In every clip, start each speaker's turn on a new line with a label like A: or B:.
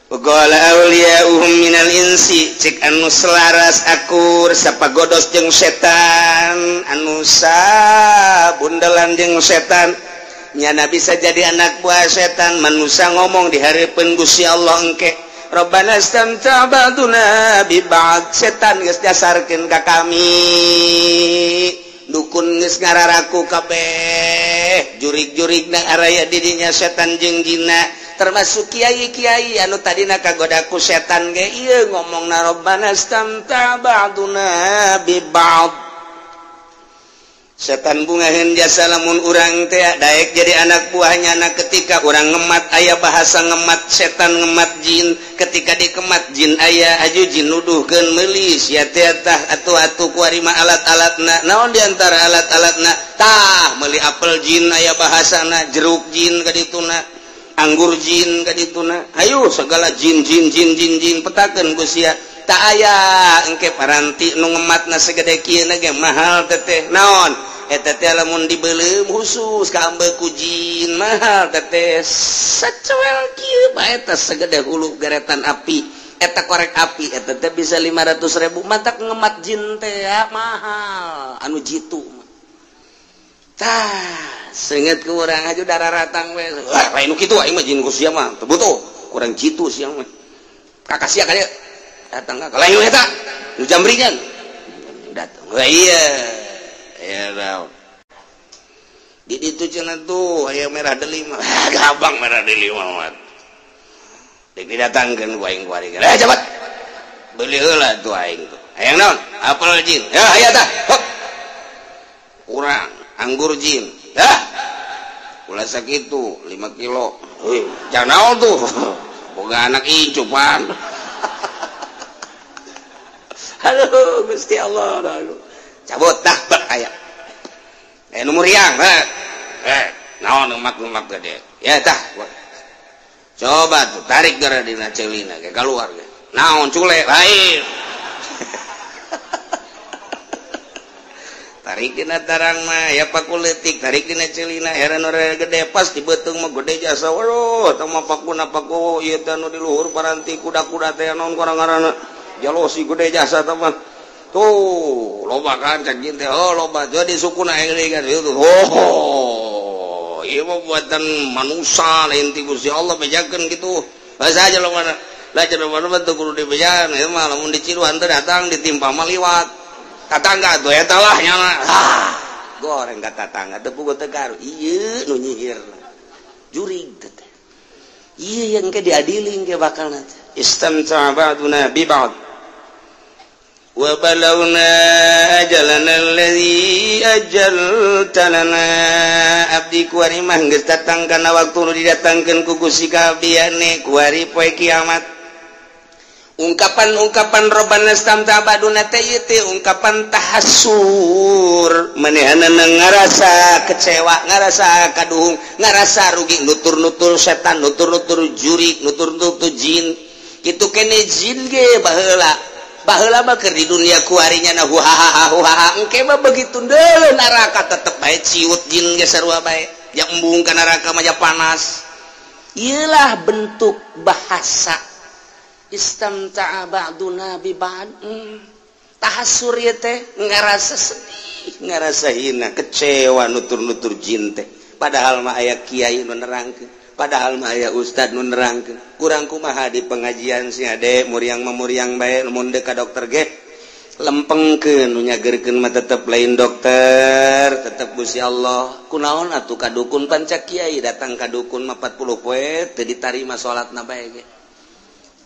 A: Qala awliya'uhum minal insi cek anu selaras akur sapagodos jeung setan anu sabundelan jeung setan nyana bisa jadi anak buah setan manusia ngomong di hareupeun Gusti Allah engke Rabbana istamta ba'duna bi ba'd setan geus dasarkeun ka kami dukun geus ngararaku kabeh jurig-jurigna araya di dinya setan jeung jinna termasuk kiai-kiai anu tadina kagodaku setan ge ieu ngomongna Rabbana istamta ba'duna bi ba'd setan bungaheun jasa lamun urang teh daek jadi anak buahnya na ketika urang ngemat aya bahasa ngemat setan ngemat jin ketika dikemat jin aya aju jin nuduhkeun meuli sia teh tah atuh-atuh kuari mah alat-alatna naon di antara alat-alatna tah meuli apel jin aya bahasana jeruk jin ka dituna anggur jin ka dituna ayo segala jin jin jin jin jin petakeun ku sia tak aya engke paranti nu ngematna segede kieu ge mahal teteh naon eta teh lamun dibeuleum khusus ka ambeuk ku jin mahal teteh sacuel kieu bae eta segede hulu geretan api eta korek api eta teh bisa 500.000 matak ngemat jin teh ya mahal anu jitu tah seungeut ku urang aju dararatang we wah lain nu kitu aing mah jin ku sia mah teu butuh kurang jitu sia mah kakak sia ka dieu datang ka lain eta nu jamringan datang wah iya ya raun di ditu cenah tuh aya merah delima gabang merah delima mah deuk didatangkeun ku aing kuari eh jabat beuli heula tuh aing tuh hayang naon apel jin ya aya tah hop kurang anggur jin ya ulah sakitu 5 kilo heuh jangan naon tuh boga anak incupan. Aduh Gusti Allah aduh cabut dah bak aya nu muriang naon ngemak-ngemak gede ya tah coba tuh tarik gara dina celina ge keluar ge naon cule lain tarik dina tarang mah ya paku leutik tarik dina celina heran ora gede pas di beuteung mah gede jasa waduh tah mah pakuna paku ieu teh nu di luhur paranti kuda-kuda teh naon ngaranna jalosi gede jasa tah mah tuh loba kan cak jin teh oh loba jadi sukuna aing kan itu oh ieu mah buatan manusia lain ti Gusti Allah bejakeun kitu bahasa aja lo mana lah jelema mah teu kudu dibejaan ieu mah lamun diciruan teh datang ditimpa mah liwat tatangga tuh eta lah nyana ah goreng ka tatangga teu puguh teu karu ieu nu nyihir jurig teh ieu yang ke diadili ke bakal teh istamta ba'duna bi ba'd wa balawna ajalana allazi ajalta lana abdi kuari mah geus datang kana waktu nu didatangkeun ku Gusti ka abdi ane kuari poe kiamat ungkapan-ungkapan Rabbana istamta ba'duna teh ieu teh ungkapan tahassur manehanana ngarasa kecewa ngarasa kaduhung ngarasa rugi nutur-nutur setan nutur-nutur jurik nutur-nutur jin kitu kene jin ge baheula baheula mah keur di dunia kuarinya na huhaha huhaha engke mah begitu deuleu neraka tetep bae ciut jin ge sarua bae ya embung ka neraka mah ja panas ieulah bentuk bahasa istamta'a ba'duna bi ba'd tahassur ieu teh ngarasa sedih ngarasa hina kecewa nutur-nutur jin teh padahal mah aya kiai nu nerangkeun padahal mah aya ustad nu nerangkeun kurang kumaha di pengajian si ade muriang mah muriang bae mun deuk ka dokter ge lempengkeun nu nyageurkeun mah tetep lain dokter tetep Gusti Allah kunaon atuh ka dukun panca kiai datang ka dukun mah 40 poe teu ditarima salatna bae ge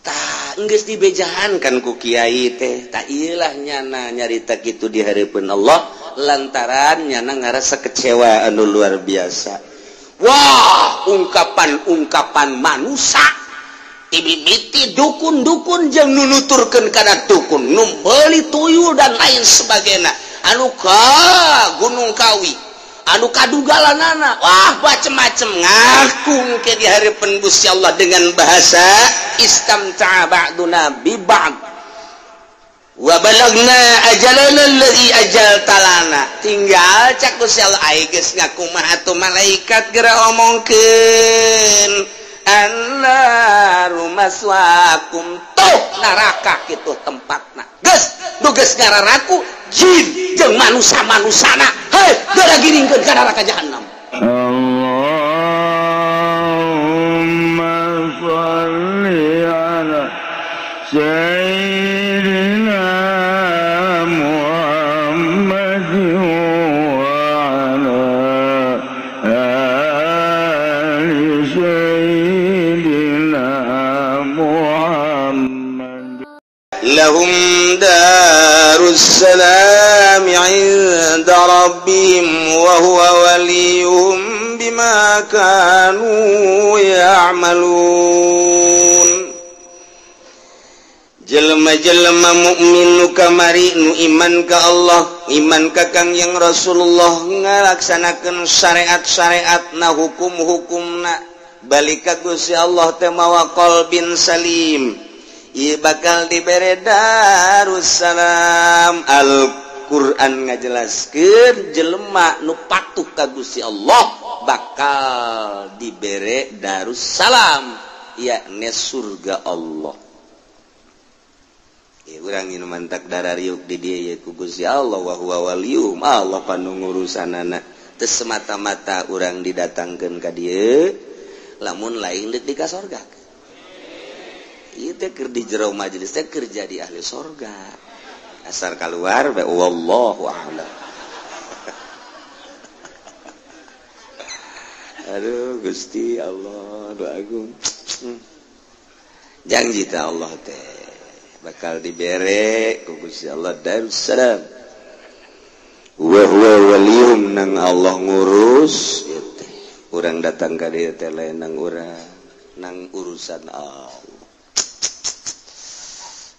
A: tah geus dibejahan kan ku kiai teh tah ieulah nyana nyarita kitu di hareupeun Allah lantaran nyana ngarasa kecewa anu luar biasa. Wah ungkapan-ungkapan manusia ibibiti dukun-dukun jeung nu nuturkeun kana dukun nu meuli tuyul dan lain sebagainya anu ka Gunung Kawi anu kadugalanana wah macem-macem ngaku ke di hareupeun Gusti Allah dengan bahasa istamta'a ba'duna bi ba'd wa balagna ajalana allazi ajalta lana tinggal cak Gusti Allah ai geus ngaku mah atuh malaikat geura omongkeun Annaru maswaakum tuh neraka kitu tempatna. Geus nu geus ngararaku jin jeung manusa-manusana. Hei, geura giringkeun ka neraka jahannam.
B: Allahumma shalli ala sayyidina Muhammad wa ala ali sayyidina Muhammad.
A: Lahum darus salam 'inda rabbihim wa huwa waliyuhum bima kanu ya'malun. Jelema-jelema mukmin nu kamari nu iman ka Allah, iman ka Kangjeng Rasulullah, ngalaksanakeun syariat-syariatna, hukum-hukumna, balik ka Gusti Allah teh mawa qalbin salim. Ieu bakal dibere darussalam. Al-Qur'an ngajelaskeun jelema nu patuh ka Gusti Allah bakal dibere darussalam, yakni surga Allah. Urang nu mantak darariuk di dieu ye ku Gusti Allah wa huwa waliyuhum, Allah panungurusanana. Teu semata-mata urang didatangkeun ka dieu lamun lain deuk di ka sorga. Ieu teh keur di jero majelis teh keur jadi ahli sorga. Asar kaluar bae wallahu a'lam. Aduh Gusti Allah doa agung. Janji ta Allah teh bakal dibere ku Gusti Allah darussalam. Wa huwa waliyuhum, nang Allah ngurus ieu teh. Urang datang ka dieu teh lain nang urang, nang urusan Allah.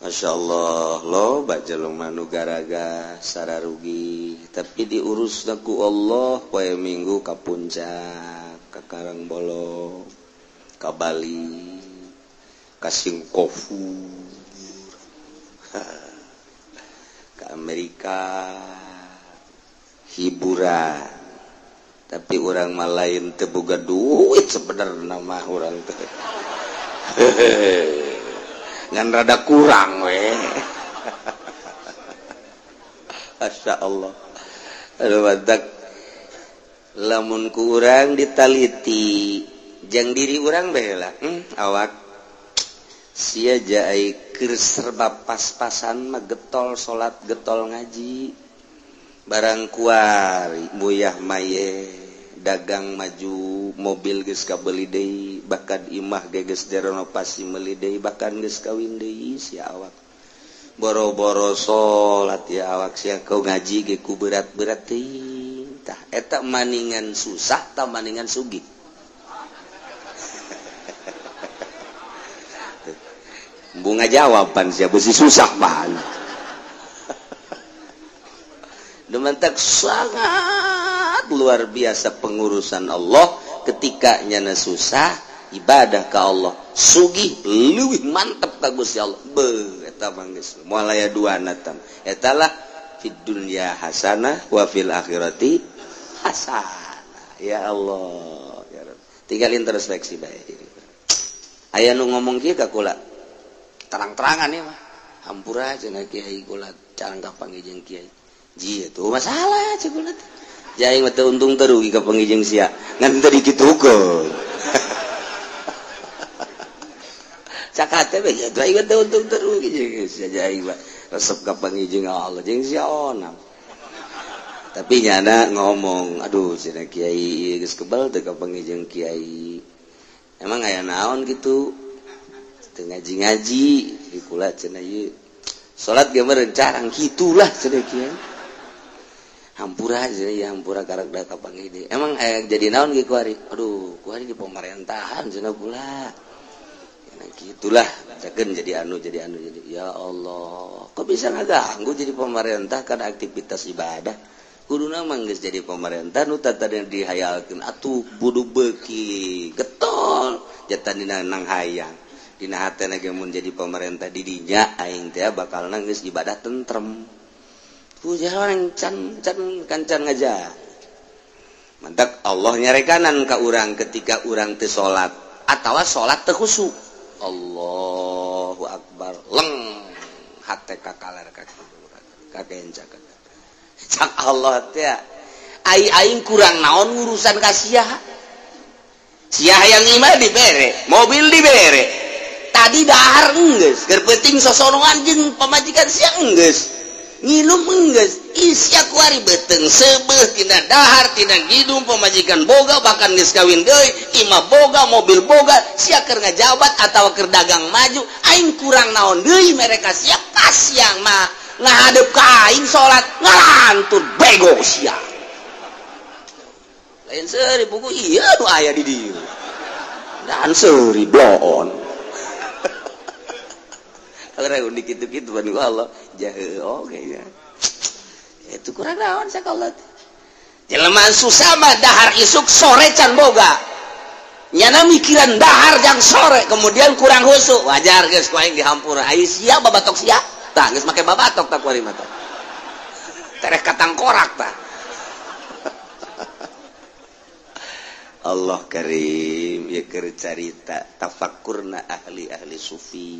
A: Masya Allah, loba jelema nu garaga sararugi, tapi diurus ku Allah poe Minggu ka Puncak, ka Karangbolong, ka Bali, ka Singkofu, ke Amerika, hiburan. Tapi orang mah lain teu boga duit sebenarnya mah urang teh. Ngan rada kurang we. Masya Allah. Aduh badak. Lamun ku urang ditaliti jang diri urang bae lah. Awak sia jaai keur serba pas-pasan mah getol salat getol ngaji. Barang kuari muyah maye dagang maju, mobil geus kabeli deui, bahkan imah ge geus direnovasi meuli deui, bahkan geus kawin deui sia awak. Boro-boro salat ya awak sia kau ngaji ge ku berat-berat teuing. Tah eta maningan susah tah maningan sugih. Bunga jawaban sia beusi susah bahan. Demantak sangat luar biasa pengurusan Allah ketika nyana susah ibadah ka Allah, sugih leuwih mantep ka Gusti Allah. Beuh eta mah geus moal aya duana tam. Eta lah fid dunya hasanah wa fil akhirati hasanah. Ya Allah, ya Rabb. Tinggal introspeksi bae diri. Aya nu ngomong kieu ka kula. Terang-terangan ya mah. Hampura cenah kiai kula carang ka panggih kiai. Ji itu masalah cek kula teh. Jaing mah teu untung teu rugi ka panggih sia. Ngan teu dikitukeun. Cakate we ya aing mah teu untung teu rugi jeung sia jaing mah resep ka panggih Allah jeung sia onam. Tapi nyana ngomong, aduh cenah kiai geus kebal teu ka panggih kiai. Emang aya naon kitu? Teu ngaji-ngaji di kula cenah ieu. Salat ge meureun carang kitulah cenah kiai. Hampura cenah ya hampura karak da ka panggih deui. Emang aya jadi naon ge kuari? Aduh, kuari di pemerintahan cenah kula. Nah, gitulah, cakeun jadi anu jadi anu jadi. Ya Allah, kok bisa ngaganggu jadi pemerintah karena aktivitas ibadah? Kuduna mah geus jadi pemerintah nu tadi dihayalkeun atuh budu beuki getol jatan dina nang hayang. Dina hatena ge mun jadi pemerintah di dinya aing teh bakalna geus ibadah tentrem. Ku jalan can can kancan ngaja. Mantak Allah nyarekanan ka urang ketika urang teu salat. atawa salat teu khusyuk. Allahu akbar leng hate ka kaler ka kagenca ka. Cak Allah teh ai aing kurang naon urusan ka sia. Sia hayang imah dibere, mobil dibere. Tadi dahar enggeus, keur penting sosonoan jeung pamajikan sia enggeus. Nginum enggeus, isia kuari beuteung seubeuh tina dahar tina ngidum pamajikan boga bahkan geus kawin deui, imah boga, mobil boga, sia keur ngajabat atawa keur dagang maju, aing kurang naon deui mereka sia kasiang mah ngahadeup ka aing salat ngalantur bego sia. Lain seuri buku ieu nu aya di dieu. Dan seuri bloon. Orang unik gitu-gitu ban Allah jahe oke ya. Itu kurang naon sakola. Jelema susah mah dahar isuk sore can boga. Nyana mikiran dahar jang sore kemudian kurang khusyuk. Wajar geus ku aing dihampura. Ai sia babatok sia. Tah geus make babatok tah kuari mah tah. Tereh katangkorak tah. Allah karim ieu keur carita tafakkurna ahli-ahli sufi,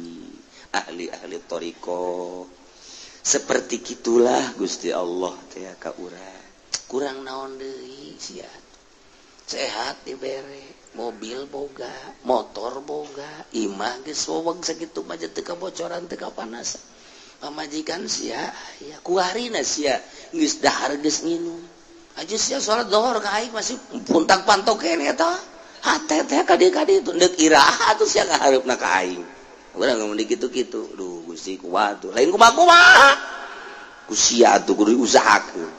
A: ahli-ahli thariqah. Seperti kitulah Gusti Allah teh ka urang. Kurang naon deui sia. Sehat dibere, mobil boga, motor boga, imah geus weweg sakitu mah teu kabocoran teu kapanasan. Pamajikan sia ya kuarina sia geus dahar geus nginum. Aja sia salat zuhur ka aing masih puntang pantok keneh eta. Hate teh ka dieu itu deuk iraha atuh sia ngahareupna ka aing. Urang ngomong dikitu-kitu, duh Gusti kumaha tuh, lain kumaha-kumaha. Ku sia atuh kudu diusahakeun.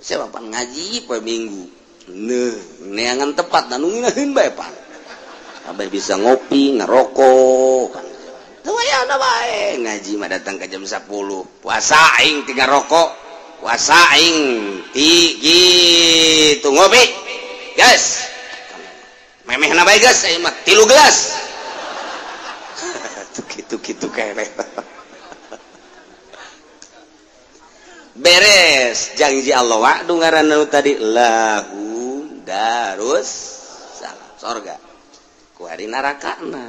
A: Saya pan ngaji poe Minggu. Neuh, neangan tepat nu ngeunaheun bae pan. Sampai bisa ngopi, ngerokok. Teu aya bae ngaji mah datang ke jam 10. Puasa aing tiga rokok, puasa aing ti gitu ngopi. Guys. Memehna bae geus aing mah 3 gelas. Gitu-gitu kene. Beres janji Allah wa'du ngaranna nu tadi lahum darus salam sorga ku hari narakana.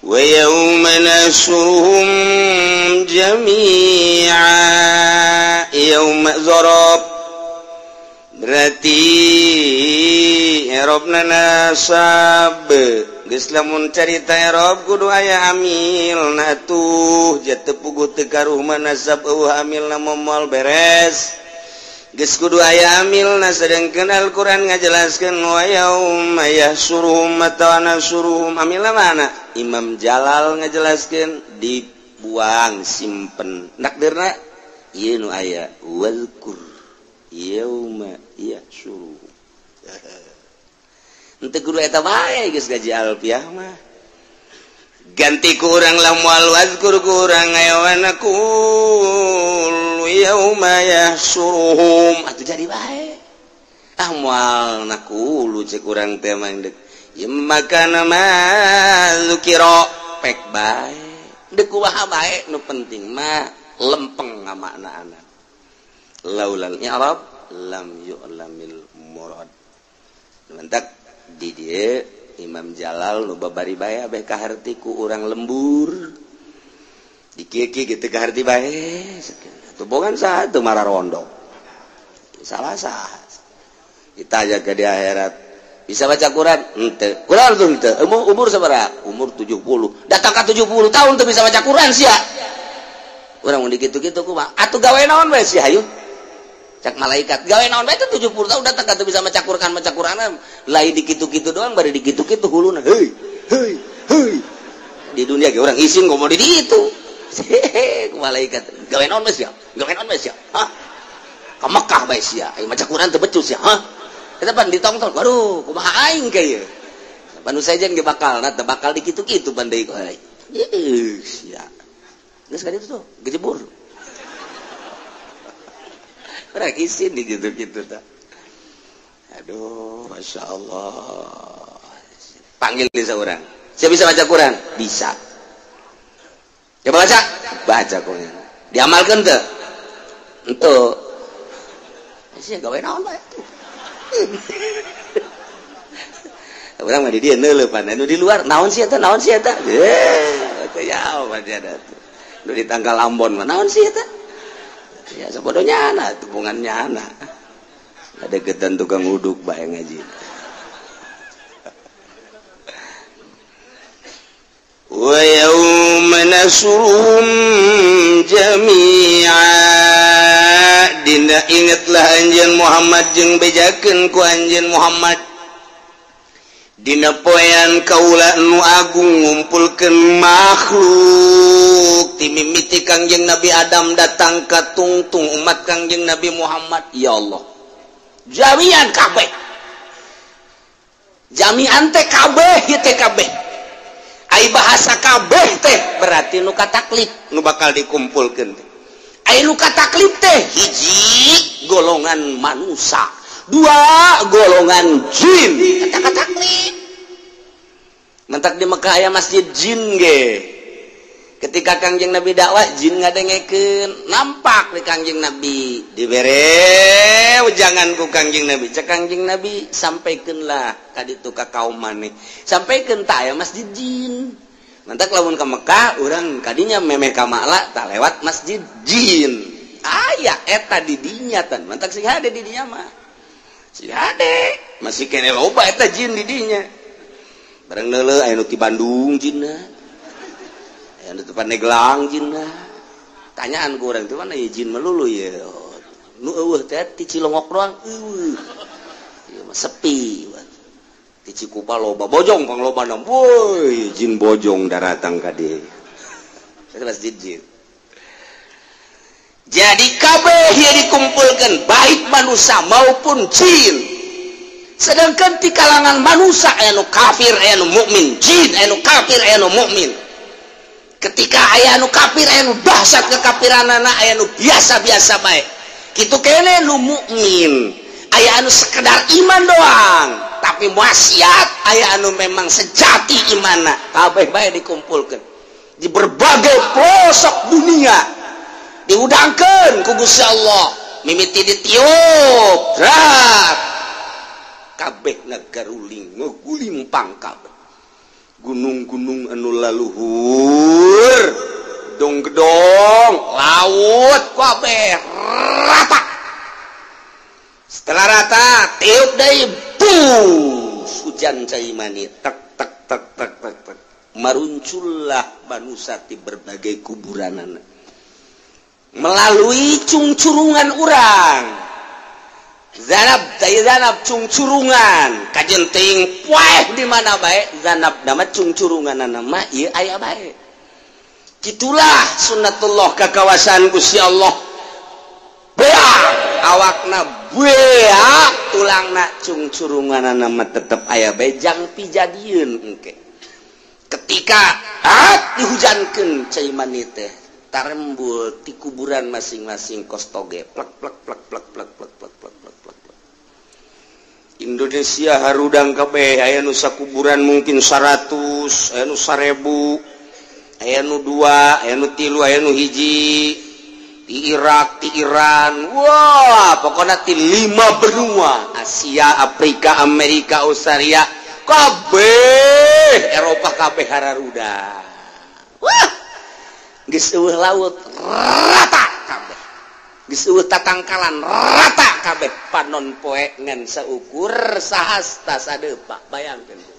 A: Wa yauma nasuruhum jami'a yauma zarab berarti i'rabna nasab geus lamun carita i'rab kudu aya amilna tuh ja teu puguh teu karuh mah nasab eueuh amilna moal beres geus kudu aya amilna sedengkeun Al-Qur'an ngajelaskeun wa yauma yahsuruhum atawa nasuruhum amilna mana Imam Jalal ngajelaskeun dibuang simpen nakdirna ieu nu aya wazkur yauma yahsuruhum. Henteu kudu eta bae geus gaji alfiah mah. Ganti ku urang lah moal wazkur ku urang ayawana kullu yauma yahsuruhum atuh jadi bae. Ah moal nakulu cek urang teh mah deuk. Ieu makana ma zukira pek bae. Deuk kumaha bae nu penting mah lempeng ngamaknaana. Laulal i'rab lam yu'lamil murad. Mentak di dieu Imam Jalal nu babari bae abeh kaharti ku urang lembur. Di kieu-kieu kitu kaharti bae. Atuh bogan saha teu mararondok. Salah saha. Ditanya ke di akhirat, bisa baca Quran? Henteu. Quran tuh henteu. Umur sabaraha? Umur 70. Datang ka 70 tahun teu bisa baca Quran sia. Urang mun dikitu-kitu kumaha? Atuh gawe naon bae sia hayu? Cak malaikat gawe naon bae teh 70 tahun datang ka teu bisa maca Quran, maca Quran lain dikitu-kitu doang bari dikitu-kitu huluna. Heuy, heuy, heuy. Di dunia ge urang isin komo di ditu. Hehe, ku malaikat gawe naon bae sia? Gawe naon bae sia? Hah? Ka Mekah bae sia. Aing maca Quran teu becus sia, hah? Eta pan ditongton, waduh, kumaha aing ka ieu? Panu sejen ge bakalna teu bakal dikitu-kitu pan deui ku aing. Ieu sia. Geus ka ditu tuh, gejebur. Urang isin di gitu-gitu tah. Aduh, Masya Allah. Panggil di seorang. Siapa bisa baca Quran? Bisa. Coba baca. Baca Quran. Diamalkan teu? Henteu. Sia gawe naon bae tuh. Urang mah di dieu neuleupan anu di luar naon sih eta naon sih eta. Teh ya nu di tanggal Ambon mah naon sih eta. Ya sabodonya ana tubungannya ana. Ada gedan tukang uduk bae ngaji. Wa yauma nasruhum jami'a dina ingatlah anjeun Muhammad jeung bejakeun ku anjeun Muhammad dina poean kaula nu agung ngumpulkeun makhluk ti mimiti Kangjeng Nabi Adam datang ka tungtung umat Kangjeng Nabi Muhammad. Ya Allah, jami'an kabeh, jami'an teh kabeh ieu teh kabeh. Ai bahasa kabeh teh berarti nu kataklif nu bakal dikumpulkeun teh. Ai nu kataklif teh hiji golongan manusia, dua golongan jin. Eta kataklif. Mentak di Mekah aya masjid jin ge. Ketika Kangjeng Nabi dakwah jin ngadengekeun, nampak di Kangjeng Nabi dibere ujangan ku Kangjeng Nabi. Cek Kangjeng Nabi sampaikeunlah ka ditu ka kaum maneh. Sampaikeun tah aya masjid jin. Mantak lamun ka Mekah urang kadinya memeh ka Makla tah lewat masjid jin. Aya eta di dinya tan. Mantak sing hade di dinya mah. Sing hade masih kene loba eta jin di dinya. Bareng neuleuh aya nu ti Bandung jinna. Anu teu Pandeglang jinna. Tanyaan ku urang teh mana ya jin melulu ya. Nu eueuh teh ti Cilongok doang eueuh. Ieu mah sepi. Ti Cikupa loba bojong pang loba na. Woi, jin bojong daratang ka dieu. Eta masjid jin. Jadi kabeh ieu dikumpulkeun baik manusia maupun jin. Sedangkan di kalangan manusia aya nu kafir, aya nu mukmin, jin aya nu kafir, aya nu mukmin. Ketika aya nu kafir aya nu dahsyat kekafiranana, aya nu biasa-biasa bae. Kitu kene nu mukmin, aya anu sekedar iman doang, tapi maksiat, aya anu memang sejati imanna. Kabeh bae dikumpulkeun di berbagai pelosok dunia. Diudangkeun ku Gusti Allah, mimiti ditiup, rat. Kabeh ngagaruling, ngagulimpang kabeh. Gunung-gunung anu laluhur, dong-gedong, laut, kabeh rata. Setelah rata, tiup deui, bus, hujan cai mani, tek tek tek tek tek tek. Maruncullah manusia di berbagai kuburanana. Melalui cungcurungan urang. Zanab teh zanab cungcurungan kajenting poeh di mana bae zanab nama cungcurunganana mah ieu aya bae. Kitulah sunnatullah kakawasan Gusti Allah. Beak awakna beak tulangna cungcurunganana mah tetep aya bae jang pijadieun engke. Ketika dihujankeun cai mani teh tarembul ti kuburan masing-masing kos toge plek plek plek plek plek plek plek plek plek plek. Indonesia harudang kabeh aya nu sakuburan mungkin 100, aya nu 1000, aya nu 2, aya nu 3, aya nu 1. Di Irak, di Iran, wah pokoknya di 5 benua, Asia, Afrika, Amerika, Australia, kabeh, Eropa kabeh hararudang. Wah, geus eueuh laut rata kabeh. Geus eueuh tatangkalan rata kabeh, panon poe ngan saukur sahasta sadepa, bayangkeun.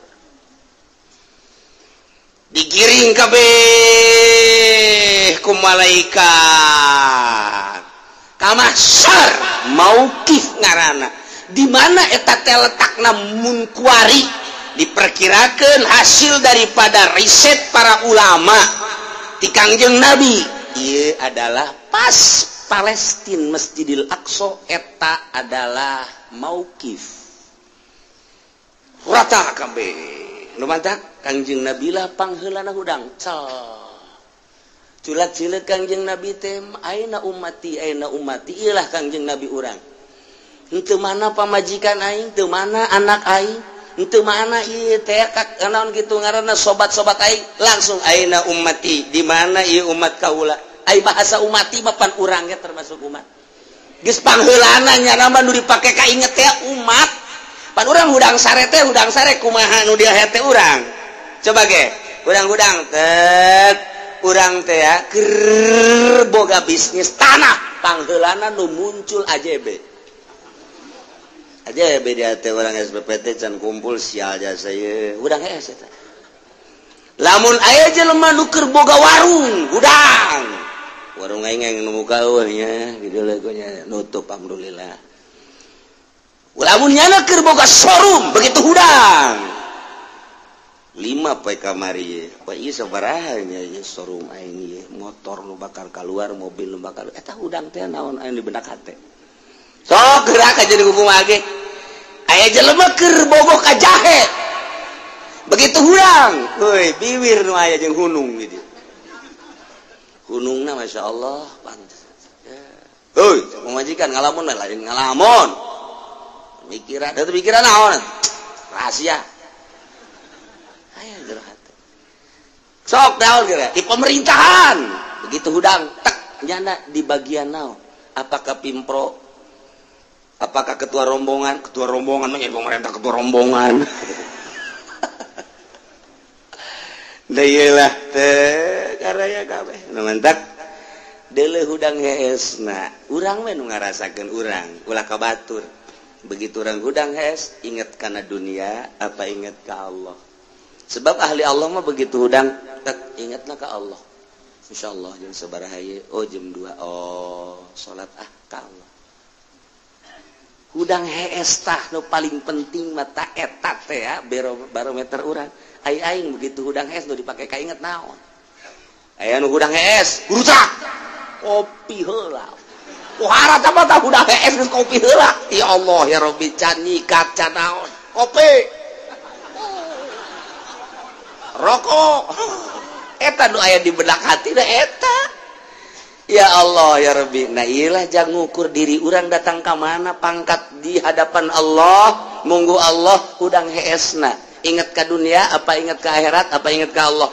A: Digiring kabeh ku malaikat ka mahsyar mauqif ngaranna. Di mana eta teh letakna munkuari diperkirakeun hasil daripada riset para ulama ti Kangjeng Nabi ieu adalah pas Palestina Masjidil Aqsa eta adalah mauqif rata kabeh. Nu mantak Kangjeng Nabi lah pangheulana hudang cal culat-cilet Kangjeng Nabi teh aina ummati aina ummati ilah Kangjeng Nabi urang henteu mana pamajikan aing, teu mana anak aing, henteu mana ieu teh naon kitu ngaranna sobat-sobat aing, langsung aina ummati di mana ieu umat kaula. Ai bahasa umati mah pan urangnya termasuk umat. Geus pangheulana nya nama nu dipake kainget teh umat. Pan urang hudang sare teh hudang sare kumaha nu dia hete urang. Coba ge, urang-hudang tet urang teh ya keur boga bisnis tanah pangheulana nu muncul AJB. AJB dia teh urang SPPT can kumpul sial jasa ieu. Hudang hees eta. Lamun aya jelema nu keur boga warung, hudang. Warung aing yang nu muka eueuh nya, kitu nya nutup alhamdulillah. Lamun nyana keur boga showroom begitu hudang. 5 poe kamari poe ieu sabaraha nya ieu showroom aing ieu motor nu bakal keluar mobil nu bakal eta hudang teh naon anu di benak hate. Sok gerak aja di kumaha ge. Aya jelema keur bogoh ka jahe. Begitu hudang, heuy biwir nu aya jeung hunung gitu. Hunungna masyaallah pantes. Heuy, pamajikan ngalamun lain ngalamun. Mikiran, eta pikiran naon? Rahasia. Aya jero hate. Sok naon geura di pemerintahan. Begitu hudang tek nyana di bagian naon? Apakah pimpro? Apakah ketua rombongan? Ketua rombongan mah pemerintah ketua rombongan. Da ieu lah teh karaya kabeh. Nu mantak deuleuh hudang heesna. Urang we nu ngarasakeun urang, ulah ka batur. Begitu urang hudang hees, inget kana dunia apa inget ka Allah. Sebab ahli Allah mah begitu hudang tek ingetna ka Allah. Insyaallah jam sabaraha ieu? Oh jam 2. Oh, salat ah ka Allah. Hudang hees tah nu paling penting mah ta eta teh ya barometer urang. Ai aing begitu hudang hees nu dipake ka inget naon. Aya nu hudang hees, rusak. Kopi heula. Pohara tah mah hudang hees geus kopi heula. Ya Allah ya Rabbi can nyikat can naon. Kopi. Rokok. Eta nu aya di benak hati da eta. Ya Allah ya Rabbi. Nah iyalah jang ngukur diri urang datang ka mana pangkat di hadapan Allah, munggu Allah hudang heesna. Ingat ke dunia apa ingat ke akhirat apa ingat ke Allah.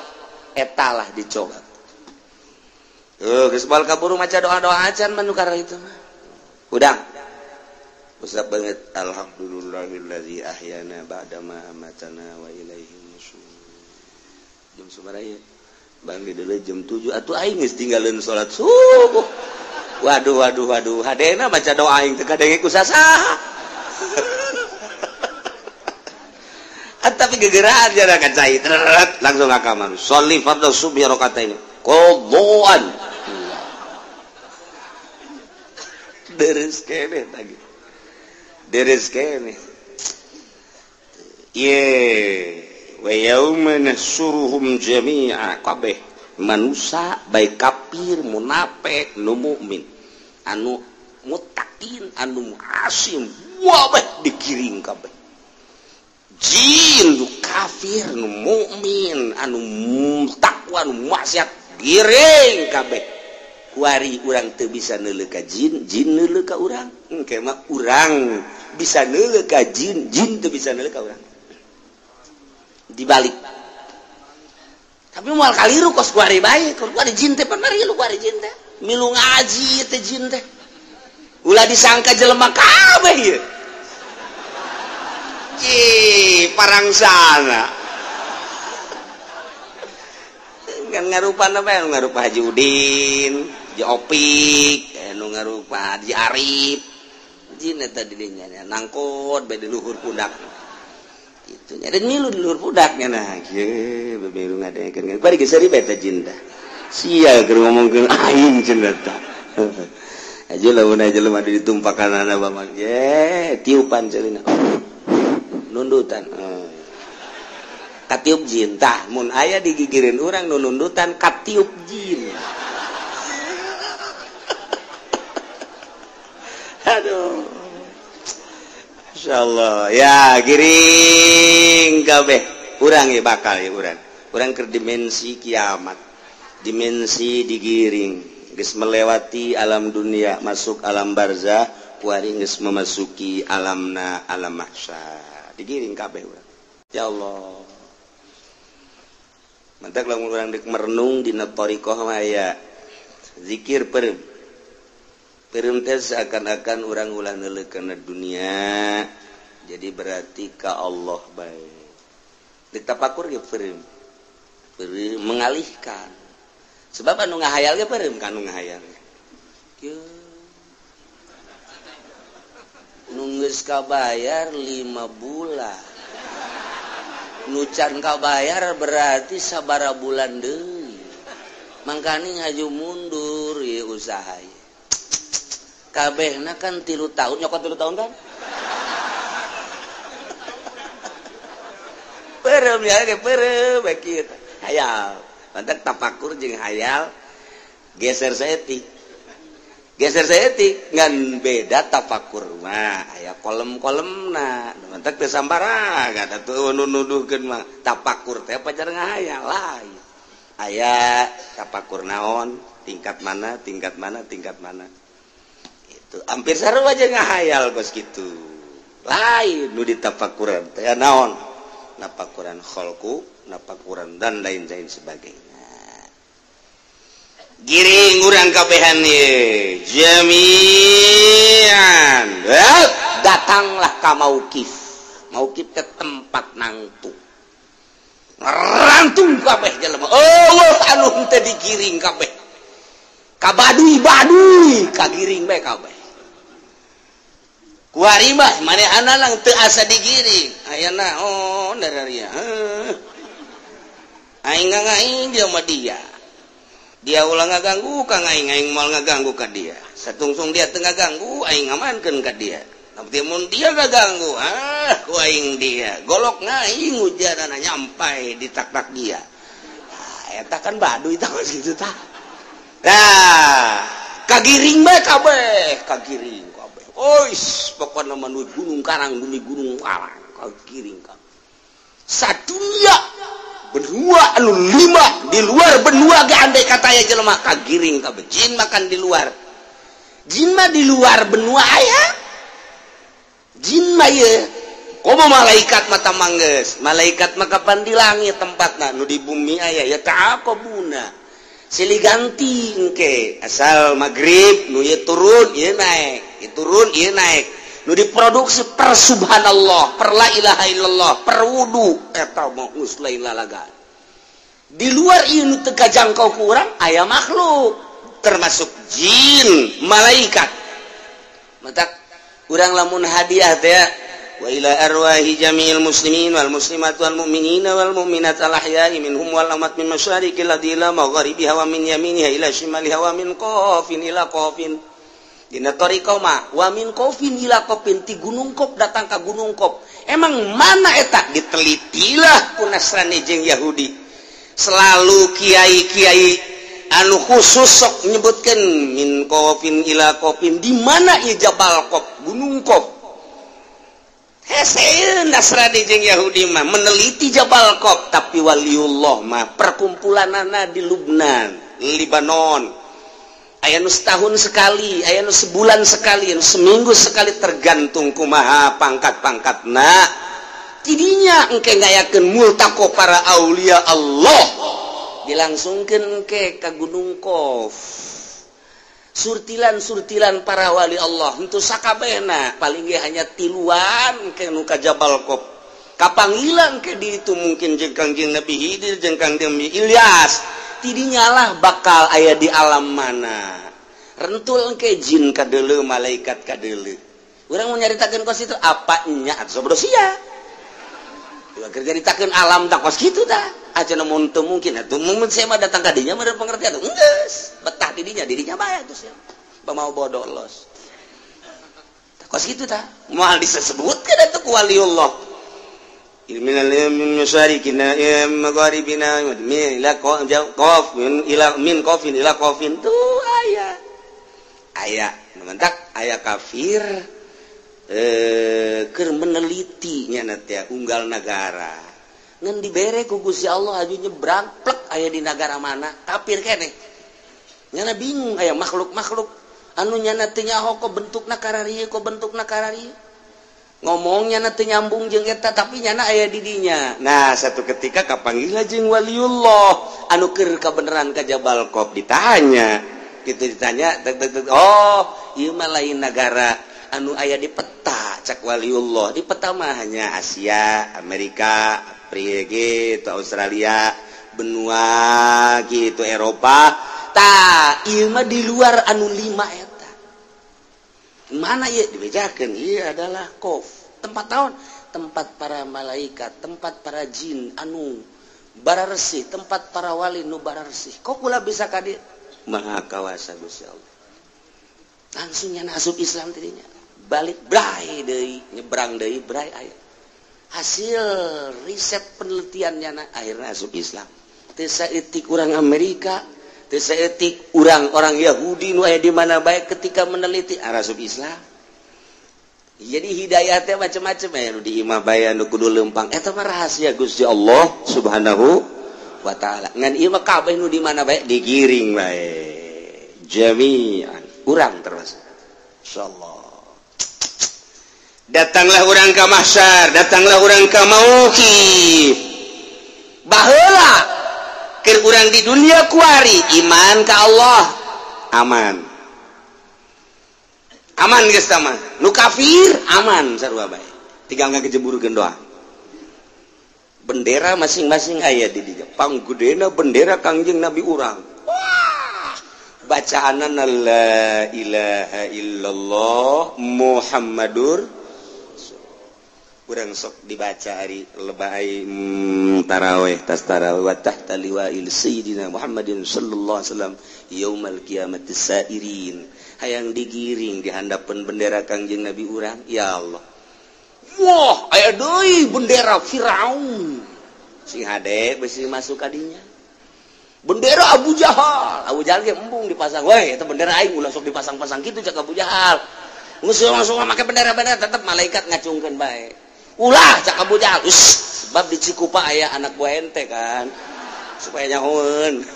A: Etalah dicoba. Geus bal kaburu maca doa-doa acan manukar itu mah. Hudang. Usap banget alhamdulillahillazi ahyana ba'da ma amatana wa ilaihi nusyur. Jam sabaraha ieu? Bang di deuleu jam 7 atuh aing geus tinggalin salat subuh. Waduh waduh waduh, hadena maca doa aing teu kadenge ku sasaha. Tapi gegeraan jara ka cai langsung ka kamar. Sholli fardhu subhi rakataini. Qadhaan. Deres keneh tadi. Deres keneh. Ye wa yauma nahsyuruhum jami'a kabeh manusa baik kafir munafik nu mukmin anu muttaqin anu asim wabeh digiring kabeh jin nu kafir nu mukmin anu takwa nu maksiat giring kabeh kuari urang teu bisa neuleuh ka jin, jin neuleuh ka urang engke mah urang bisa neuleuh ka jin, jin teu bisa neuleuh ka urang dibalik. Tapi moal kaliru kos kuari bae, kuari jin teh pan marilu kuari jin teh. Milu ngaji teh jin teh. Ulah disangka jelema kabeh ieu. Ih, parangsana. Kan ngarupa apa? Ngarupa Haji Udin, Haji Opik, nu ngarupa Haji Arif. Jin eta di dinya nangkot bae di luhur pundak. Itu nya dan milu di luhur pundaknya nah kieu milu ngadengekeun bari geus seuri bae teh jin tah. Sia keur ngomongkeun aing cenah tah. Aja lamun aja jelema ditumpakanana bamak ye tiupan ceulina. Nundutan. Katiup jin tah mun aya digigireun urang nu nundutan katiup jin. Aduh. Insyaallah ya giring kabeh urang ya bakal ya urang. Urang keur dimensi kiamat. Dimensi digiring geus melewati alam dunia masuk alam barzah kuari geus memasuki alamna alam mahsyar. Digiring kabeh urang. Ya Allah. Mantak lamun urang deuk merenung dina thariqah mah aya zikir peureum. Peureum teh seakan-akan urang ulah neuleuh kana dunia, Jadi berarti ka Allah bae. Ditapakur ge peureum. Peureum mengalihkan. Sebab anu ngahayal ge peureum ka anu ngahayal. Kieu. Nu geus kabayar 5 bulan. Nu can kabayar berarti sabara bulan deui. Mangkani ngaju mundur ieu usaha ieu. Kabehna kan 3 tahun, nyokot 3 tahun kan? Peureum ya ge peureum bae kieu. Hayal. Mantak tapakur jeung hayal geser saeutik. Geser saeutik ngan beda tapakur mah aya kolem-kolemna. Mantak teu sambarangan atuh nu nuduhkeun mah tapakur teh pacar ngahayal lain. Aya tapakur naon, tingkat mana, tingkat mana, tingkat mana. Itu hampir sarua aja ngahayal kos kitu. Lain nu ditapakuran teh naon? Napakuran kholku, napakuran dan lain-lain sebagainya. Giring urang kabehan ye jami'an. Datanglah ka mauqif. Mauqif teh tempat nangtung. Rantung kabeh jelema. Eueuh anu teh digiring kabeh. Ka baduy-baduy kagiring bae kabeh. Kuari mah manehana lang teu asa digiring. Aya naon dararia. Aing ngaing dia mah dia. Dia ulah ngaganggu ka aing, aing moal ngaganggu ka dia. Satungsung dia teu ngaganggu, aing ngamankeun ka dia. Tapi mun dia ngaganggu, ah ku aing dia. Golok ngaing ujanana nyampai di tak-tak dia. Nah, eta kan baduy tah kitu tah. Nah, kagiring bae kabeh, kagiring kabeh. Ois, pokona mah nu Gunung Karang, bumi Gunung Karang, kagiring kabeh. Sadunia benua anu 5 di luar benua ge andai kata aya jelema kagiring kabeh. Jin makan di luar. Jin mah di luar benua aya. Jin mah ye komo malaikat mata manggeus. Malaikat mah kapan di langit tempatna, nu di bumi aya ya ta'aqabuna. Silih ganti engke asal magrib nu ieu turun ieu naek, ieu turun ieu naek. Nu diproduksi per subhanallah, per la ilaha illallah, per wudu eta mah geus lain lalaga. Di luar ieu nu teu kajangkau ku urang aya makhluk termasuk jin, malaikat. Matak urang lamun hadiah teh wa ila arwahi jami'il muslimin wal muslimat wal mu'minina wal mu'minat al ahya'i minhum wal amwat min masyariqil ardi ila magharibiha wa min yaminiha ila shimaliha wa min qafin ila qafin. Dina thariqah mah wa min qafin ila qafin, ti gunung Qaf datang ka gunung Qaf. Emang mana eta ditelitilah ku Nasrani jeung Yahudi. Selalu kiai-kiai anu khusus sok nyebutkeun min qafin ila qafin, di mana ieu Jabal Qaf, Gunung Qaf. Hese Nasrani jeung Yahudi mah meneliti Jabal Qaf, tapi waliullah mah perkumpulanana di Lubnan, Libanon. Aya nu setahun sekali, aya nu sebulan sekali, anu seminggu sekali, tergantung kumaha pangkat-pangkatna. Tidinya engke ngayakeun multaqo para aulia Allah, dilangsungkeun engke ka Gunung Qaf. Surtilan-surtilan para wali Allah henteu sakabehna, paling ge hanya tiluan engke nu ka Jabal Qaf. Kapanggilan ke di itu mungkin jeung Kangjeng Nabi Khidir jeung Kangjeng Nabi Ilyas. Tidinya lah bakal aya di alam mana. Rentul engke jin kadeuleu, malaikat kadeuleu. Urang mau nyaritakeun kos itu apa nya atuh bodoh sia. Keur nyaritakeun alam tak kos kitu tah. Acan mun teu mungkin atuh mun saya mah datang ka dinya mah pengertian atuh geus betah di dinya, di dinya bae atuh sia. Pamau bodoh los. Tah kos kitu tah. Moal disebutkeun atuh ku waliullah. Min masyariqina magharibina min ila qaf min ila min qafin ila qafin tuh aya. Aya mentak aya kafir keur meneliti nya teh unggal nagara. Ngan dibere ku Gusti Allah aju nyebrang plek aya di nagara mana kafir keneh. Nyana bingung aya makhluk-makhluk anu nyana teu nyaho ko bentukna kararieu ko bentukna kararieu. Ngomongnya nanti nyambung jeung eta tapi nyana aya di dinya. Nah, satu ketika kapanggih jeung waliullah anu keur kabeneran ka Jabal Qaf ditanya. Kitu ditanya tek tek tek, oh, ieu mah lain nagara anu aya di peta cak waliullah di peta mah hanya Asia, Amerika, Afrika gitu, Australia, benua gitu, Eropa. Tah, ieu mah di luar anu 5 eta. Mana ieu dibejakeun? Ieu adalah Kof, tempat naon? Tempat para malaikat, tempat para jin anu bararesih, tempat para wali nu bararesih. Kok kula bisa ka dieu? Maha kawasa Gusti Allah. Langsung nya asup Islam tadinya. Balik bray deui, nyebrang deui bray aya. Hasil riset penelitiannya akhirnya asup Islam. Teu saeutik urang Amerika, teu saeutik urang-orang Yahudi nu aya di mana bae ketika meneliti asup Islam. Jadi hidayah teh macam-macam ya, nu di imah bae nu kudu leumpang. Eta mah rahasia Gusti Allah Subhanahu wa taala. Ngan ieu mah kabeh nu di mana bae digiring bae. Jami'an urang terus. Insyaallah. Datanglah urang ka mahsyar, datanglah urang ka mauqif. Baheula keur urang di dunia kuari iman ka Allah aman. Aman geus tah mah. Nu kafir aman sarua bae. Tinggal ngagejeburkeun doa. Bendera masing-masing aya di dieu. Panggedena bendera Kangjeng Nabi urang. Wah, bacaanana la ilaha illallah Muhammadur. Urang sok dibaca ari lebay tarawih tas tarawih wa tahta liwa'il sayyidina Muhammadin sallallahu alaihi wasallam yaumal qiyamati sairin. Hayang digiring di handapeun bendera Kangjeng Nabi urang, ya Allah. Wah, aya deui bendera Firaun. Sing hade besi masuk kadinya. Bendera Abu Jahal. Abu Jahal ge embung dipasang. Weh, eta bendera aing ulah sok dipasang-pasang kitu cak Abu Jahal. Geus langsung make bendera-bendera tetep malaikat ngacungkeun bae. Ulah cak Abu Jahal. Uss, sebab di Cikupa aya anak buah ente kan. Supaya nyahoeun.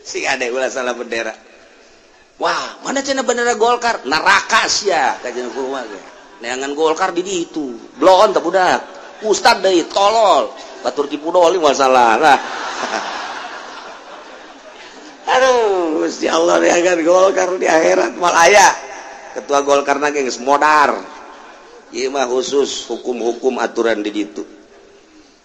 A: Sing hade ulah salah bendera. Wah, mana cenah bendera Golkar? Neraka sia kajian kumaha ge. Neangan Golkar di ditu. Blon teh budak. Ustad deui tolol. Batur tipu doli masalah. Nah. Aduh, Gusti Allah neangan Golkar di akhirat mal aya. Ketua Golkar na ge geus modar. Ieu mah khusus hukum-hukum aturan di ditu.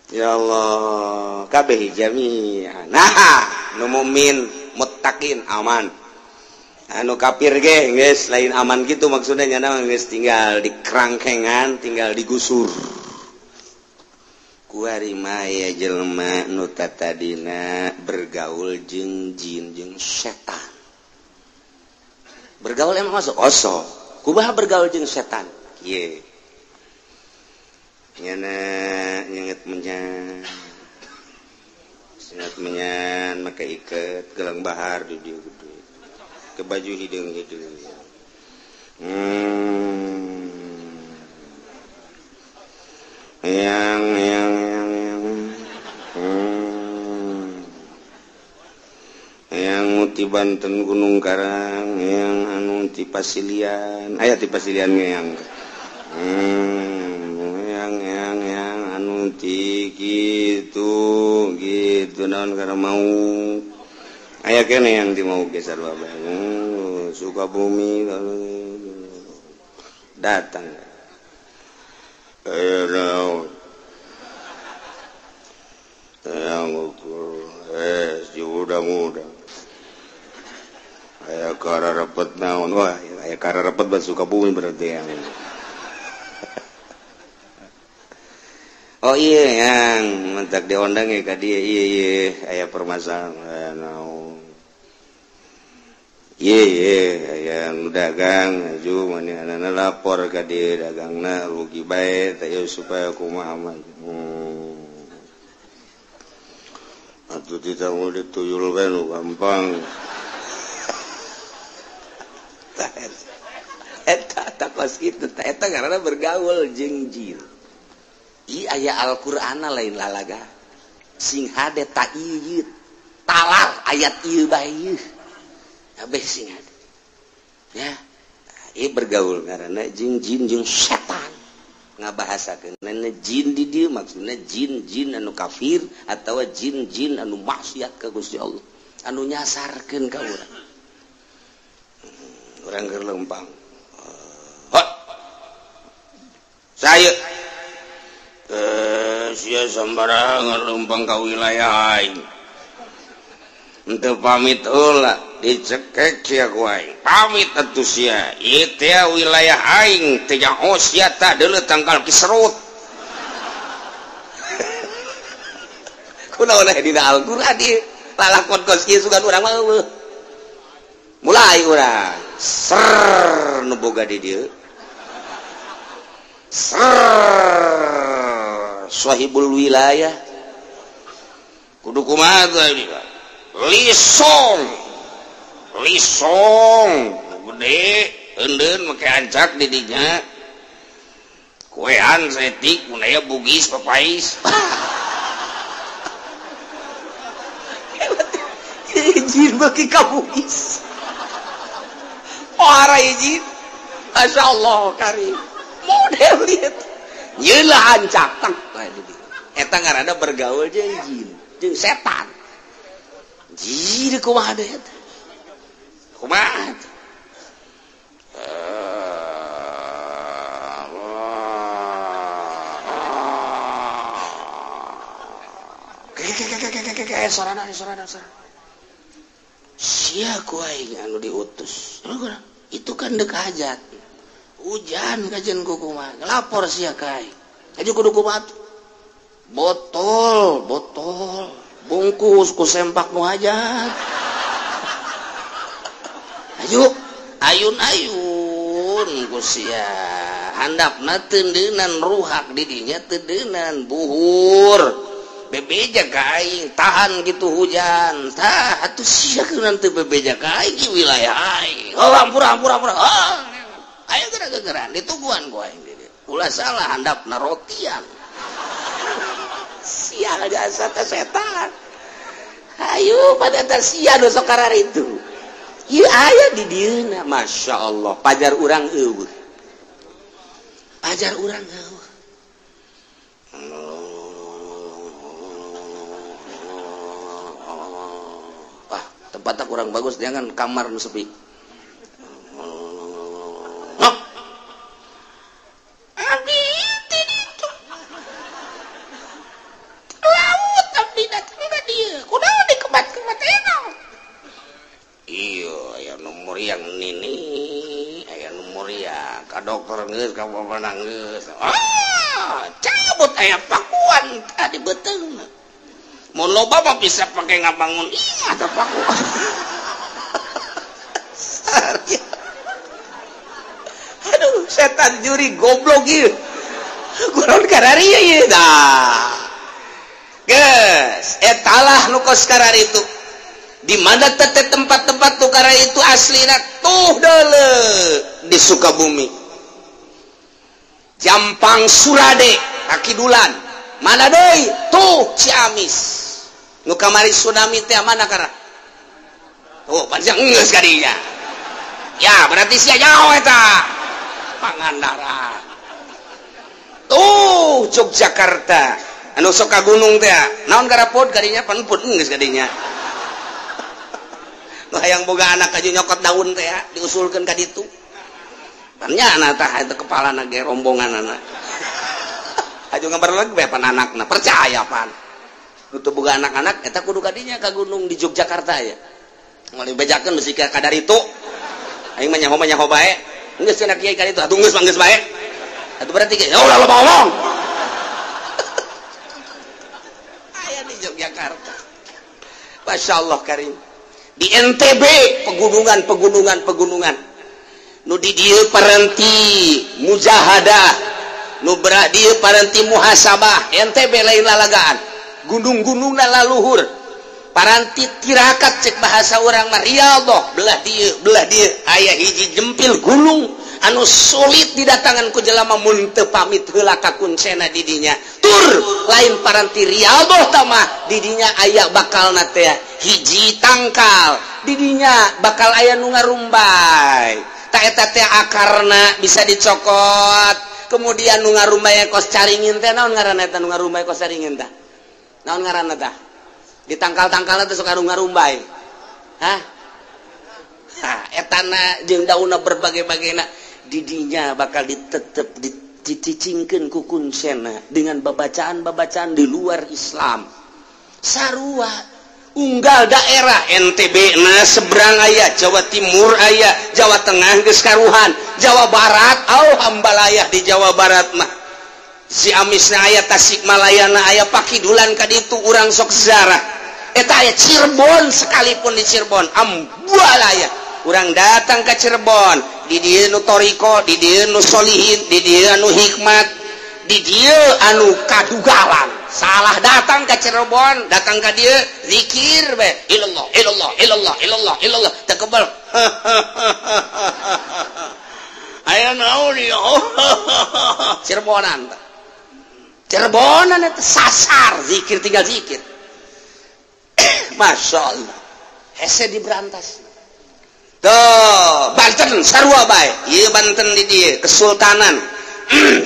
A: Ya Allah, kabeh jami'an. Nah, nu mukmin muttaqin aman. Anu kafir ge geus lain aman gitu maksudnya nyana geus tinggal di kerangkengan, tinggal digusur. Kuari mah jelema nu tatadina bergaul jeung jin jeung setan. Bergaul emang masuk osok. Kumaha bergaul jeung setan? Kieu. Nyana nyenget menyan. Nyenget menyan make iket gelang bahar di dieu gede. Ke baju hidung-hidung. Yang yang ti Banten Gunung Karang, yang anu ti Pasilian, aya ti Pasilian yang yang anu ti gitu gitu naon karena mau aya kene yang di mau geser bae Sukabumi datang naon yang ukur si muda-muda aya kara repet naon wah aya kara repet bat Sukabumi berarti yang oh iya yang mentak diondang ya ka dia iya iya aya permasalahan naon iya iya yang dagang aju manehna lapor ka dia dagangna rugi bae teh supaya kumaha mah atuh tidak mau dituyul bae nu gampang. Eta takos kitu eta karena bergaul jeung jin. Ieu aya Al-Qur'ana lain lalaga. Sing hade ta ieu talar ayat ieu bae ieu. Kabeh sing hade. Ya, ieu bergaul karena jeung jin jeung setan. Ngabahasakeun jin di dieu maksudna jin-jin anu kafir atawa jin-jin anu maksiat ka Gusti Allah, anu nyasarkeun ka urang. Urang keur lempang. Hot. Saya sia sembarangan lempang ka wilayah aing. Henteu pamit heula dicekek sia ku aing. Pamit atuh sia. Ieu teh wilayah aing teh nyaho sia tah deuleu tangkal kiserut. Kunaon aya dina Al-Qur'an ieu? Lalakon kos ieu sugan urang mah eueuh. Mulai urang ser nu boga di dieu. Ser sahibul wilayah kudu kumaha teh lisong lisong gede eundeun make ancak di dinya kuean saeutik mun aya bugis papais izin beuki ka bugis ora izin masyaallah karim model ieu nyelah ancak tang eta ngaranna bergaul jeung jin jeung setan jin kumaha deui eta kumaha sorana sorana sorana sia ku aing anu diutus itu kan deuk hajat hujan kajian kumaha lapor sia ka aing aja kudu kumaha botol botol bungkus ku sempak nu hajat ayo ayun-ayun ku sia handapna teundeunan ruhak di dinya teundeunan buhur bebeja ka aing tahan gitu hujan tah atuh sia kunaon teu bebeja ka aing wilayah aing oh ampura ampura ampura oh ayo geura-geuraan dituguan ku aing ulah salah handapna rotian sial jasa teh setan ayo pada teh sia nu sok kararitu ieu aya di dieuna masyaallah pajar urang eueuh pajar urang eueuh wah tempatnya kurang bagus jangan kamar nu sepi. Dokter geus ka bapak geus ah cabut aya pakuan tadi beuteung mun loba mah bisa pake ngabangun imah teh pakuan aduh setan juri goblok ieu kunaon kararieu ieu dah geus etalah nu kos kararitu di mana teh tempat-tempat nu kararitu aslina tuh deuleu di Sukabumi Jampang Surade Kakidulan mana deui tuh Ciamis nu kamari tsunami teh mana kara tuh panjang geus ka dinya ya berarti sia jauh eta Pangandaran tuh Yogyakarta anu sok ka gunung teh naon garapod ka dinya panpun geus ka dinya nu hayang boga anak aja nyokot daun teh diusulkeun ka ditu nya anak tah itu kepala nage rombongan anak aja ngabar lagi pan anakna percaya pan nu teu boga anak-anak eta kudu ka dinya ka gunung di Yogyakarta ya moal dibejakeun bisi ka kadaritu aing mah nyaho bae geus cenah kiai ka ditu atuh geus mah geus bae atuh berarti ge ulah loba omong aya di Yogyakarta masyaallah karim di NTB pegunungan pegunungan pegunungan nu di dieu parenti mujahadah nu berah dieu parenti muhasabah NTB lain lalagaan gunung-gunungna laluhur paranti tirakat cek bahasa urang mah riyadhah belah dieu aya hiji jempil gunung anu sulit didatangan ku jelema mun teu pamit heula ka kuncena di dinya tur lain paranti riyadhah tamah di dinya aya bakalna teh hiji tangkal di dinya bakal aya nu ngarumbay eta teh akarna bisa dicokot kemudian nu ngarumbay kos caringin teh naon ngaranna eta nu ngarumbay kos caringin teh naon ngaranna tah di tangkal-tangkalna teh sok ngarumbay hah ha etana jeung daunna berbagai-bagaina di dinya bakal ditetep Dicicingkeun ku kunsena dengan babacaan-babacaan di luar Islam. Sarua unggal daerah NTB na seberang aya, Jawa Timur aya, Jawa Tengah geus karuhan, Jawa Barat au hambalayah di Jawa Barat mah. Ciamisna aya, Tasikmalayana aya, Pakidulan ka ditu urang sok ziarah. Eta aya Cirebon, sekalipun di Cirebon ambalaya. Urang datang ke Cirebon, di dieu nu toriko, di dieu nu solihin, di dieu anu hikmat, di dieu anu kadugalan. Salah datang ke Cirebon, datang ke dieu zikir be, ilallah ilallah ilallah ilallah ilallah, teu kebal. Aya naon ieu? Cirebonan. Cirebonan eta sasar zikir tinggal zikir. Masya Allah, hese diberantas. Tuh, Banten sarua bae. Ieu Banten di dieu kesultanan.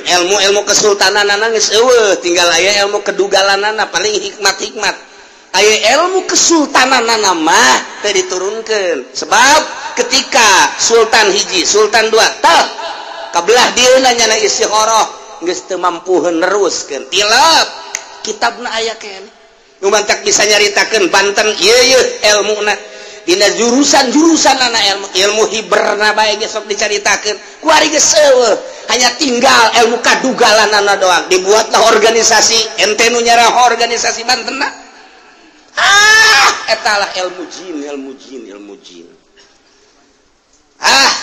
A: Ilmu-ilmu kesultananana geus eueuh, tinggal aya ilmu kedugalanana paling hikmat-hikmat. Aya ilmu kesultananana mah teu diturunkeun. Sebab ketika sultan hiji, sultan dua, tah kabelah dieuna nyana istikharah geus teu mampu neruskeun. Tilap kitabna aya keneh. Nu mantak bisa nyaritakeun Banten ieu ieu ilmuna. Dina jurusan-jurusan anak ilmu ilmu hiberna bae geus sok dicaritakeun kuari geus eueuh, hanya tinggal ilmu kadugalanana doang. Dibuatlah organisasi ente nu nyarah organisasi Bantenna. Ah, etalah ilmu jin, ilmu jin, ilmu jin. Ah,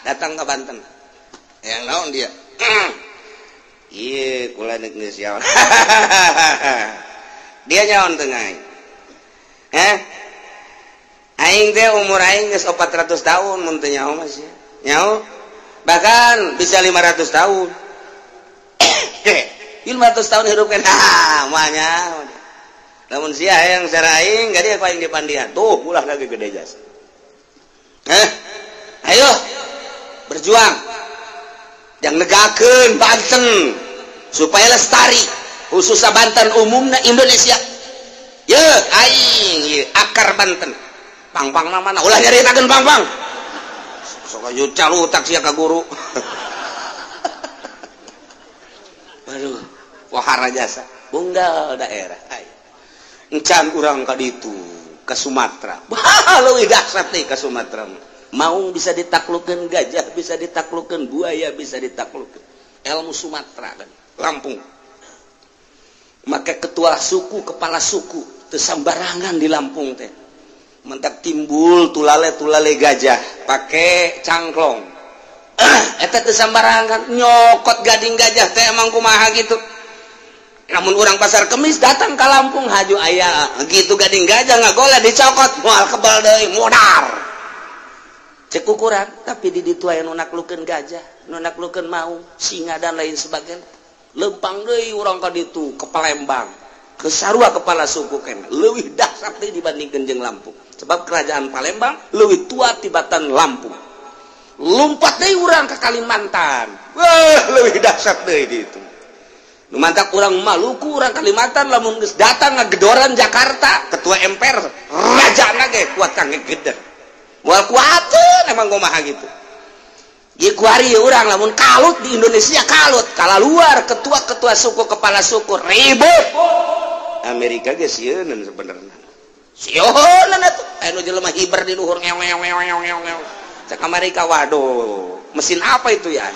A: datang ke Banten. Yang naon dia? Ieu kula neuk geus nyaon. Dia nyaon teu aing. Eh? Aing teh umur aing geus 400 tahun mun teu nyaho mah sia. Nyaho? Bahkan bisa 500 tahun. 500 tahun hirup kan. Ah, moal nyaho. Lamun sia hayang cara aing gak dia ku aing dipandian. Tuh ulah lagi gede jasa. Eh? Ayo berjuang. Yang negakeun Banten supaya lestari, khususnya Banten umumna Indonesia. Ye aing ye akar Banten. Pang-pang mana ulah nyaritakeun pang-pang. Sok aju calutak sia ka guru. Aduh, wahara jasa. Unggal daerah. Ayo. Encan urang ka ditu ka Sumatera. Bah, leuwih dahsyat teh ka Sumatera. Maung bisa ditaklukeun, gajah bisa ditaklukeun, buaya bisa ditaklukeun. Ilmu Sumatera kan, Lampung. Maka ketua suku, kepala suku teu sambarangan di Lampung teh. Mentak timbul tulale-tulale gajah pake cangklong. Eta teu sambarangan nyokot gading gajah teh emang kumaha gitu. Namun orang pasar kemis datang ke Lampung haju aya gitu gading gajah ngagola dicokot moal kebal deui modar. Cek ukuran tapi di ditu aya nu naklukeun gajah, nu naklukeun maung, singa dan lain sebagainya. Lempang deui urang ka ditu ke Palembang. Ke sarua kepala suku kene leuwih dahsyat deui dibandingkeun jeung Lampung. Sebab kerajaan Palembang leuwih tua tibatan Lampung. Lompat deui urang ke Kalimantan. Wah, leuwih dahsyat deui di itu. Nu mantak urang Maluku, urang Kalimantan lamun geus datang ngagedoran Jakarta, ketua MPR rajana ge kuat kang ngegeder. Moal kuateun emang kumaha gitu. Ieu kuari urang lamun kalut di Indonesia kalut, kala luar ketua-ketua suku kepala suku ribut. Amerika ge sieun sebenarnya. Sieun atuh anu jelema hiber di luhur ngew ngew ngew ngew ngew. Cek Amerika waduh, mesin apa itu ya?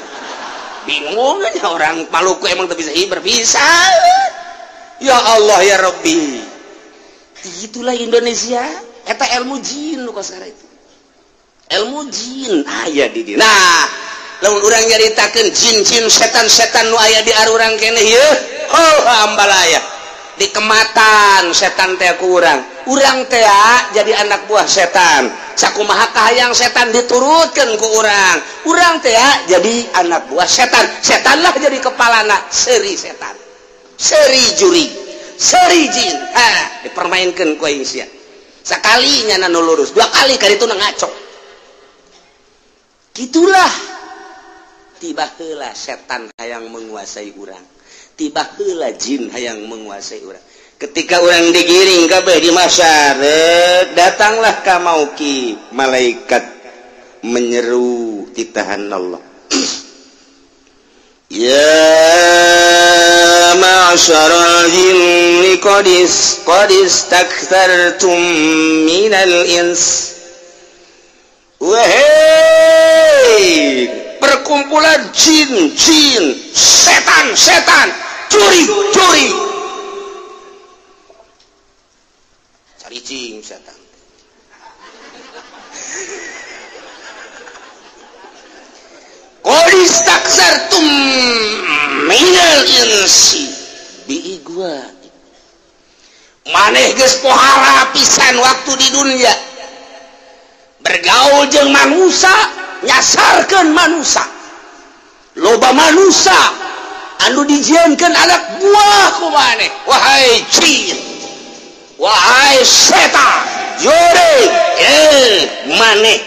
A: Bingung aja orang Maluku emang tuh bisa hiber bisa. Ya Allah ya Rabbi. Itulah Indonesia, eta ilmu jin nu kosara itu. Ilmu jin aya di dieu. Nah, lamun urang nyaritakeun jin-jin setan-setan nu aya di arurang keneh ieu, oh ambalaya. Dikematan setan teh ku urang. Urang teh jadi anak buah setan. Sakumaha kahayang setan diturutkeun ku urang. Urang teh jadi anak buah setan. Setanlah jadi kepalana, seuri setan. Seuri juri, seuri jin. Ha, dipermainkeun ku aing sia. Sakali nyana nu lurus, dua kali kali itu ngaco. Gitulah tiba heula setan hayang menguasai urang. Tiba heula jin hayang menguasai urang. Ketika orang digiring kabeh di masyarakat, datanglah ka mauki malaikat menyeru titahan Allah. Ya ma'syaral jinni qad istakthartum minal ins. Wahai perkumpulan jin, jin, setan, setan, curi, curi. Cari jin setan. Qad istakthartum minal insi biigwa. Maneh geus pohara pisan waktu di dunia. Bergaul jeung manusia, nyasarkeun manusia. Loba manusia anu dijieunkeun anak buah ku maneh. Wahai jin, wahai setan, jurig, maneh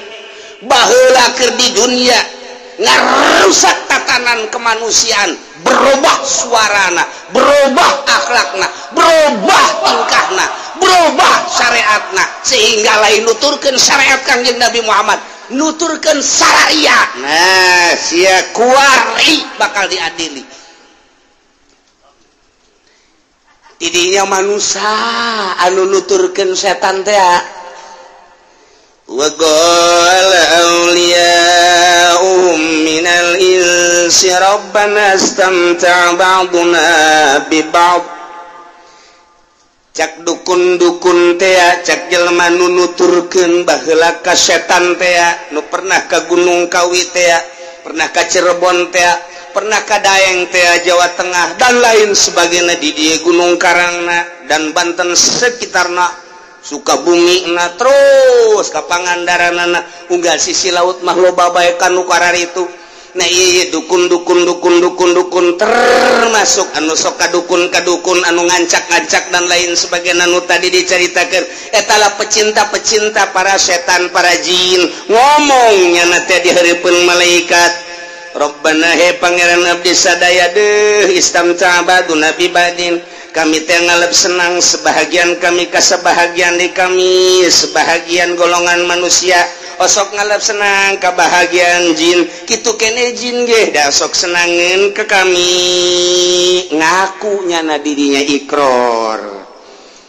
A: baheula keur di dunia ngarusak tatanan kemanusiaan, berubah suarana, berubah akhlakna, berubah tingkahna, berubah syariatna, sehingga lain nuturkeun syariat Kangjeng Nabi Muhammad, nuturkeun syariat. Nah, sia kuari bakal diadili. Tidinya manusia anu nuturkeun setan teh. Wa qala awliya'uhum minal insi rabbana istamta'a ba'duna bi ba'd. Cak dukun-dukun tea, cak jelema nu nuturkeun baheula ka setan tea, nu pernah ka Gunung Kawi tea, pernah ka Cirebon tea, pernah ka Daeng tea Jawa Tengah dan lain sebagainya di dieu Gunung Karangna dan Banten sekitarna, Sukabumi na terus ka Pangandaranana unggal sisi laut mah loba bae ka nu kararitu. Nah iya dukun dukun dukun dukun dukun termasuk anu sok kadukun kadukun anu ngancak-ngancak dan lain sebagainya anu tadi diceritakan etala pecinta-pecinta para setan para jin ngomongnya nanti di hareupeun malaikat. Rabbana he pangeran abdi sadaya deuh istamta baduna bi badin, kami teh ngalep senang sebahagian kami ka sebahagian di kami sebahagian golongan manusia osok ngalep senang kabahagiaan jin kitu kene jin ge da sok senangeun ke kami. Ngaku nyana dirinya ikror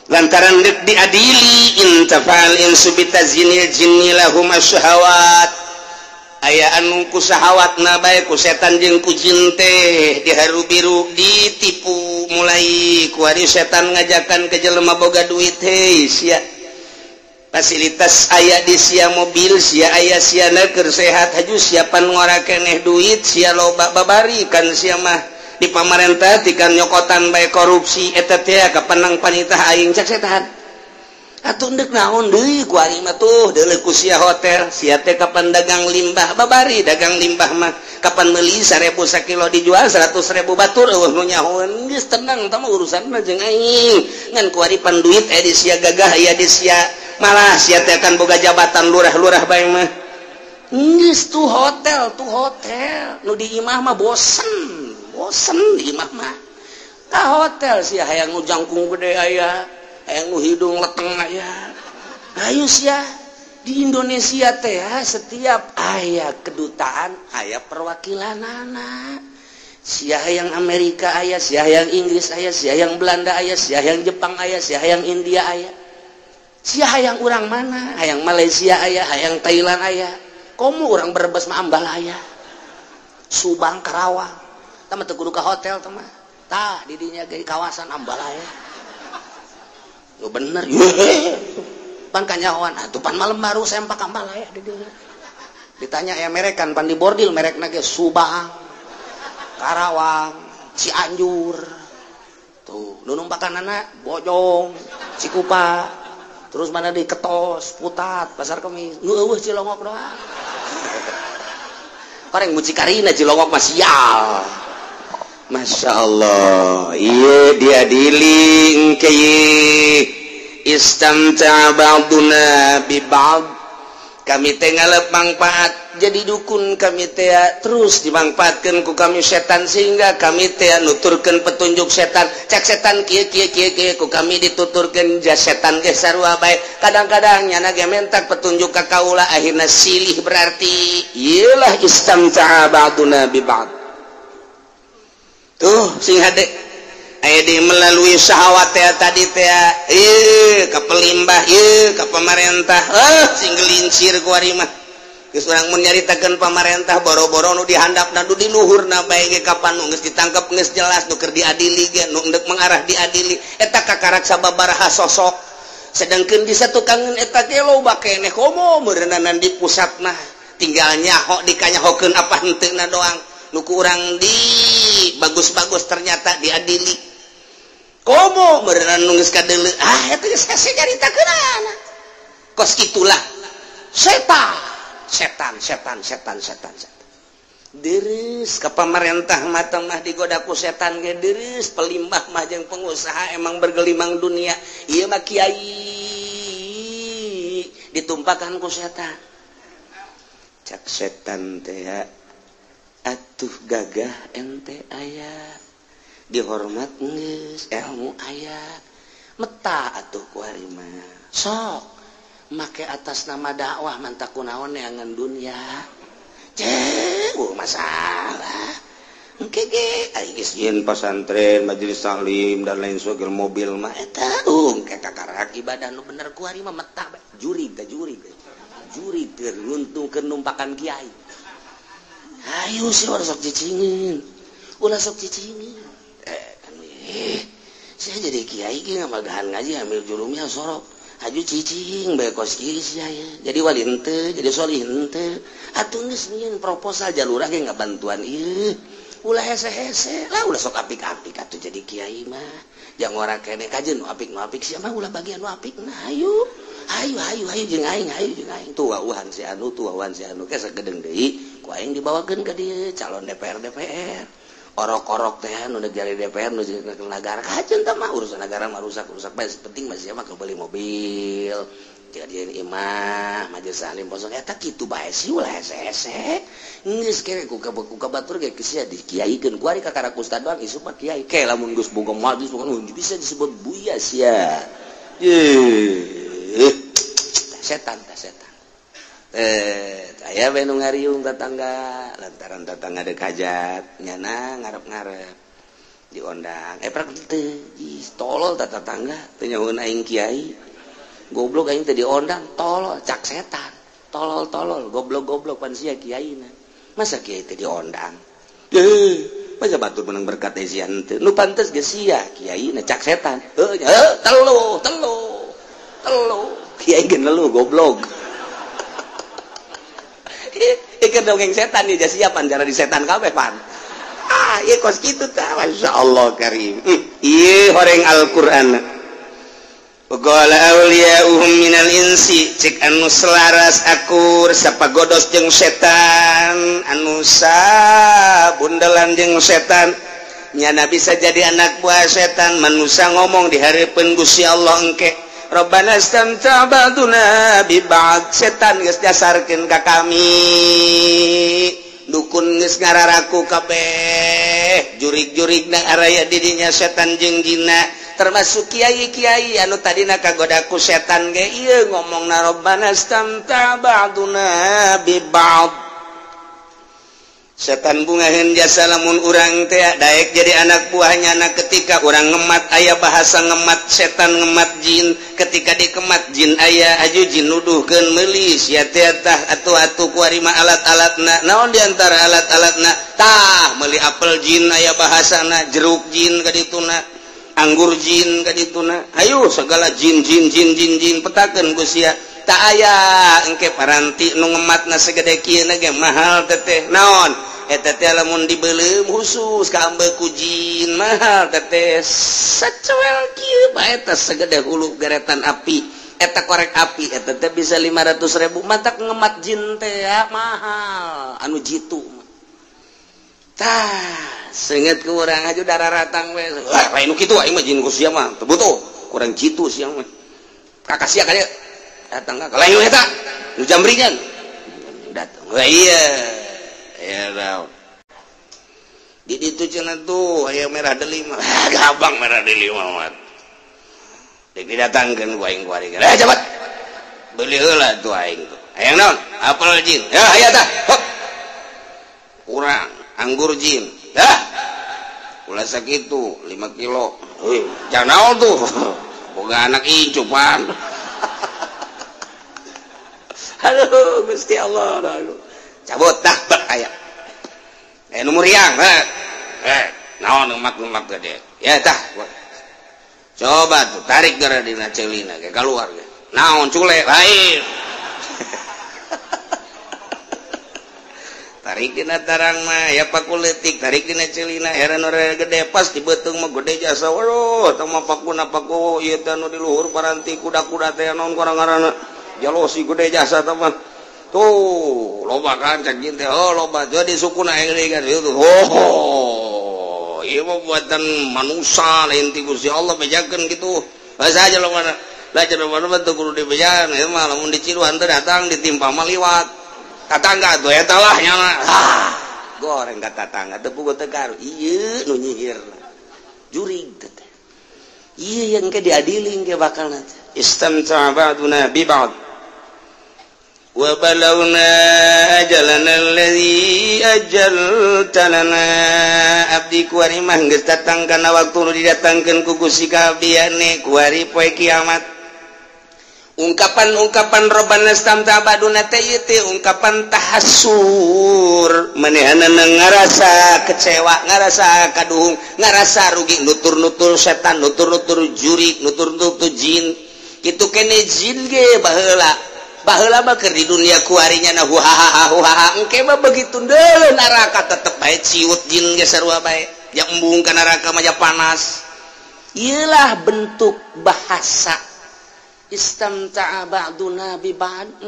A: lantaran deuk diadili intafal insu bitazinil jinni lahum asyahawat. Aya anu ku syahawatna bae ku setan jeung ku jin teh diharu biru ditipu mulai ku ari setan ngajakan ke jelema boga duit hei sia fasilitas aya di sia mobil sia aya sia keur sehat haju siapan ngora keneh duit sia loba babari kan sia mah di pamarentah tikan nyokotan bae korupsi eta teh kapanang panitah aing cak setan atuh ndek naon deui ku ari mah tuh deuleu ku sia hotel sia teh kapan dagang limbah babari dagang limbah mah kapan meuli 1000 sakilo dijual 100.000 batur eueuh nu nyahoeun geus tenang tah mah urusanna jeung aing ngan ku ari pan duit aya di sia gagah aya di sia malah sia teh kan boga jabatan lurah-lurah bae mah geus tuh hotel nu di imah mah bosen bosen di imah mah ka hotel sia hayang nu jangkung gede aya hayang nu hidung leteng aya. Ayo sia di Indonesia teh setiap aya kedutaan aya perwakilanana. Sia hayang Amerika aya, sia hayang Inggris aya, sia hayang Belanda aya, sia hayang Jepang aya, sia hayang India aya. Sia hayang urang mana? Hayang Malaysia aya, hayang Thailand aya. Komo urang Brebes mah Ambalaya. Subang Karawang. Tah mah teu kudu ka hotel tah mah. Tah di dinya ge kawasan Ambalaya. Yo bener ye. Pan kanyahoan atuh pan malam baru sempak Ambalaya di dinya. Ditanya ya merekan pan di bordil merekna ge Subang, Karawang, Cianjur. Tuh, nu numpakanana Bojong, Cikupa. Terus mana di Ketos, Putat, Pasar Kemis. Nu eueuh Cilongok doang. Koreng mucikarina Cilongok mah sial. Masya Allah. Iya diadili engke istamta ba'duna bi ba'd. Kami teh ngalep manfaat jadi dukun kami teh terus dimanfaatkeun ku kami setan sehingga kami teh nuturkeun petunjuk setan cak setan kieu kieu kieu kieu ku kami dituturkeun ja setan ge sarua bae kadang-kadang nyana ge mentak petunjuk ka kaula akhirna silih berarti ieulah istamta'a ba'duna bi ba'd. Tuh sing hade aya di melalui syahwat teh tadi teh ieu ka pelimbah ieu ka pamarentah sing gelincir ku ari mah. Geus urang mun nyaritakeun pamarentah boro-boro nu dihandapna nu di luhurna bae ge kapan nu geus ditangkep geus jelas nu keur diadili ge nu endek mengarah diadili eta kakarak sababaraha sosok. Sedangkeun di satukangeun eta ge loba keneh komo meureunana di pusatna tinggal nyaho dikanyahokeun apa henteuna doang. Nu ku urang di bagus-bagus ternyata diadili komo meureunana nu geus kadeuleu eta geus hese nyaritakeunana. Kos kitulah setan setan setan setan setan setan deres ka pamarentah mah mah digoda ku setan ge deres pelimbah mah jeung pengusaha emang bergelimang dunia ieu mah kiai ditumpakan ku setan. Cak setan teh atuh gagah ente aya dihormat geus ilmu aya meta atuh ku ari mah sok make atas nama dakwah mantak kunaon neangan dunia cek masalah engke ge ai geus jieun pasantren majelis taklim dan lain sebagainya mobil mah eta engke kakarak ibadah nu bener ku ari mah meta jurig teh jurig jurig teh nguntungkeun numpakan kiai. Ayo sih ulah sok cicingin, ulah sok cicingin. Saya jadi kiai ge ngamagahan ngaji ambil jurumnya sorok. Aju cicing bae kos kieu sia ya. Jadi wali henteu, jadi solih henteu. Atuh geus nyieun proposal jalurah ge ngabantuan ieu. Ulah hese-hese lah ulah sok apik-apik atuh jadi kiai mah. Jang ora keneh kajeun nu apik nu apik sia mah ulah bagian nu apik. Nah ayo. Ayo ayo ayo jeung aing ayo jeung aing tuh wauhan si anu tuh wauhan si anu ke sagedeng deui ku aing dibawakeun ka dieu calon DPR DPR orok-orok teh nu jadi DPR nu negara kajeun tah mah urusan negara mah rusak-rusak bae penting mah sia mah beli mobil jadian imah majelis taklim posok eta kitu bae sih ulah hese-hese geus kere ku kabatur ge sia dikiaikeun ku ari kakara ustad doang isuk mah kiai ke lamun geus boga majelis bukan bisa disebut buya sia. Setan tah setan. Aya we nu ngariung tetangga lantaran tetangga deuk hajat nyana ngarep-ngarep diondang prak teu tolol tah tetangga teu nyahoeun aing kiai goblok aing teh diondang tolol cak setan tolol-tolol goblok-goblok pan sia kiaina masa kiai teh diondang masa batur menang berkat teh sia henteu nu pantes ge sia kiaina cak setan heuh telu telu telu kiai ge nelu goblok. Ieu dongeng setan ieu siapan cara di setan kabeh pan. Ieu kos kitu tah masyaallah karim. Ieu horeng Al-Qur'an. Qala awliya'uhum minal insi cek anu selaras akur sapagodos jeung setan anu sabundelan jeung setan nyana bisa jadi anak buah setan manusia ngomong di hareupeun Gusti Allah engke Rabbana istamta' ba'duna bi ba'd setan geus dasarkeun ka kami dukun geus ngararaku kabeh jurig-jurigna araya di dinya setan jeung jina termasuk kiai-kiai anu tadina kagoda ku setan ge ieu ngomongna Rabbana istamta' ba'duna bi ba'd setan bungaheun jasa lamun urang teh daek jadi anak buahnya anak ketika urang ngemat aya bahasa ngemat setan ngemat jin ketika dikemat jin aya aju jin nuduhkeun meuli sia teh tah atuh-atuh ku ari mah alat-alatna naon di antara alat-alatna tah meuli apel jin aya bahasana jeruk jin ka dituna anggur jin ka dituna ayo segala jin jin jin jin jin petakeun ku sia tak aya engke paranti nu ngematna segede kieu ge mahal teteh naon eta teh lamun dibeuleum khusus ka ambeuk ku jin mahal teteh sacuel kieu bae eta segede hulu geretan api eta korek api eta teh bisa 500.000 matak ngemat jin teh mahal anu jitu tah seungeut ku urang aju dararatang we lain nu kitu aing mah jin ku sia mah teu butuh kurang jitu sia mah kakak sia ka dieu datang ka lain eta nu jambringan datang wah iya ya tahu di ditu cenah tuh aya merah delima gabang merah delima mah dek didatangkeun ku aing ku ari cepat beli heula tuh aing tuh hayang naon apel jin ya aya tah hop kurang anggur jin dah Ulah sakitu 5 kilo. Heuh, jangan naon tuh. Boga anak incu pan. Aduh, Gusti Allah. Aduh. Cabut dah bek aya. Nu muriang, naon umat-umat gede. Ya tah. Coba tuh tarik gara dina ceulina ge keluar ge. Naon cule lain. Tarik dina tarang mah ya paku leutik, tarik dina ceulina heran ora gede pas di beuteung mah gede jasa. Waduh, tah mah pakuna paku ieu teh nu di luhur paranti kuda-kuda teh naon ngaranna. Jalosi gede jasa tah mah. Tuh, loba kan cak jin teh. Oh, loba. Jadi sukuna euy kan itu. Oh, ieu mah buatan manusia lain ti Gusti Allah bejakeun kitu. Bahasa aja lo mana. Lah jelema mah teu kudu dibejaan, ieu mah lamun diciluan teh datang ditimpa mah liwat. Tatangga tuh eta lah nya. Ah, goreng ka tatangga teu puguh teu karu. Ieu nu nyihir. Jurig teh. Ieu yang ke diadili ke bakalna teh. Istamta'a ba'duna bi ba'd. Wa balawna ajalana alladzi ajalta lana. Abdi kuari mah geus datang kana waktu nu didatangkeun ku Gusti ka abdiane kuari poe kiamat. Ungkapan-ungkapan Robbana istamta'a ba'duna teh ieu teh ungkapan tahassur, manehanana ngarasa kecewa, ngarasa kaduhung, ngarasa rugi, nutur-nutur setan, nutur-nutur jurik, nutur-nutur jin. Kitu kene jin ge baheula. Baheula mah keur di dunia kuarinya na huhaha huhaha, engke mah begitu deuleu neraka tetep bae ciut jin ge sarua bae, ya embung ka neraka mah ja panas. Ieulah bentuk bahasa istamta'a ba'duna bi ba'd.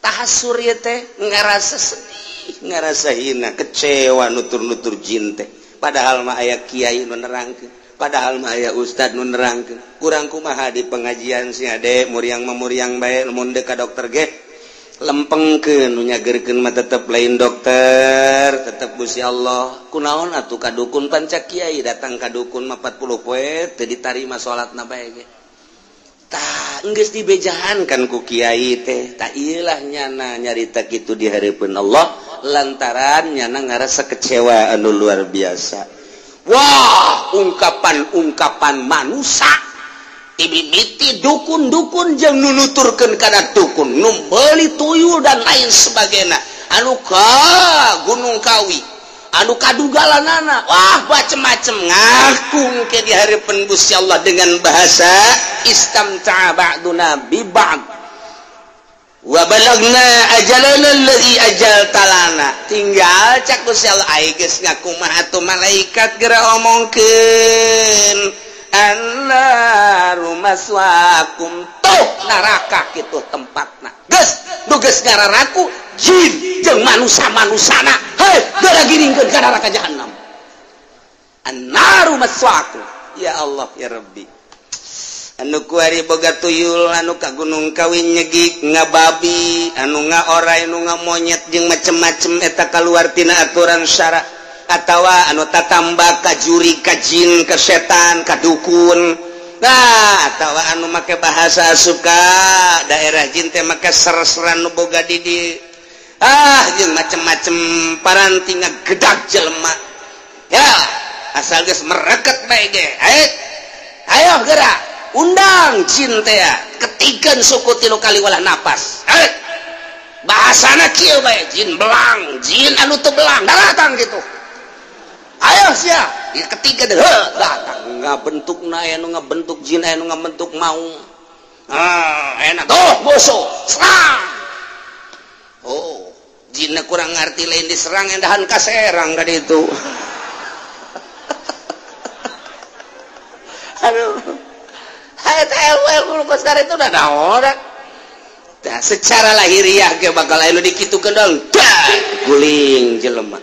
A: Tahassur ieu teh ngarasa sedih, ngarasa hina, kecewa nutur-nutur jin teh. Padahal mah aya kiai nu nerangkeun, padahal mah aya ustad nu nerangkeun. Kurang kumaha di pengajian si ade muriang mah muriang bae, mun deuk ka dokter ge lempengkeun, nu nyageurkeun mah tetep lain dokter, tetep Gusti Allah. Kunaon atuh ka dukun panca kiai datang ka dukun mah 40 poe teu ditarima salatna bae ge. Tah geus dibejahan kan ku kiai teh. Tah ieu lah nyana nyarita kitu di hareupeun Allah lantaran nyana ngarasa kecewa anu luar biasa. Wah, ungkapan-ungkapan manusia tibibiti dukun-dukun jeung nu nuturkeun kana dukun, nu meuli tuyul dan lain sebagainya, anu ka Gunung Kawi, anu kadugalanana, wah macem-macem ngaku ke di hareupeun Gusti Allah dengan bahasa istamta'a ba'duna bi ba'd wa balagna ajalana allazi ajaltalana. Tinggal cak Gusti Allah ai geus ngaku mah atuh malaikat geura omongkeun annaru maswaakum, tuh neraka kitu tempatna. Geus nu geus ngararaku jin jeung manusa-manusana, hei geura giringkeun ka neraka jahanam. Annaru maswaakum. Ya Allah ya Rabbi. Anu kuari boga tuyul, anu ka Gunung Kawi nyegik ngababi, anu ngaorai, anu ngamonyet jeung macem-macem eta kaluar tina aturan syara, atawa anu tatamba ka juri, ka jin, ka setan, ka dukun. Nah, atawa anu make bahasa asup ka daerah jin teh make ser-seran nu boga di di. Ah, jeung macem-macem paranti ngagedag jelema. Ya, asal geus mereket bae ge. Ayo gerak. Undang jin teh ketigan suku tilu kali walah napas. Bahasana kieu bae jin belang, jin anu teu belang datang gitu. Ayo sia, ketiga deh datang ngabentukna aya nu ngabentuk jin, aya nu ngabentuk maung. Ah, enak tuh musuh, serang. Oh, jinna kurang ngarti lain diserang endahan ka serang ka ditu. Aduh. Itu udah naon. Nah, secara lahiriah ge bakal aya nu dikitukeun dong. Guling jelema.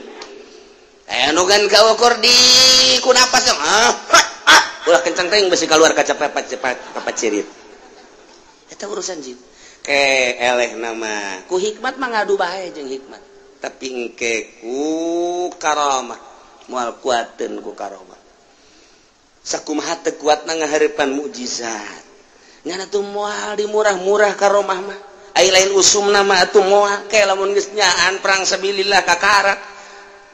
A: Aya nu kan kaukur di ku napas dong. Ulah kencang teuing besi keluar kaca papat cirit. Eta urusan jin. Ke eleh nama ku hikmat mah ngadu bae jeung hikmat. Tapi engke ku karamah moal kuateun ku karamah. Sakumaha teu kuatna ngahareupan mukjizat. Nyana tuh moal di murah-murah karomah mah. Ai lain usumna mah atuh moal ke lamun geus nyaan perang sabilillah kakara.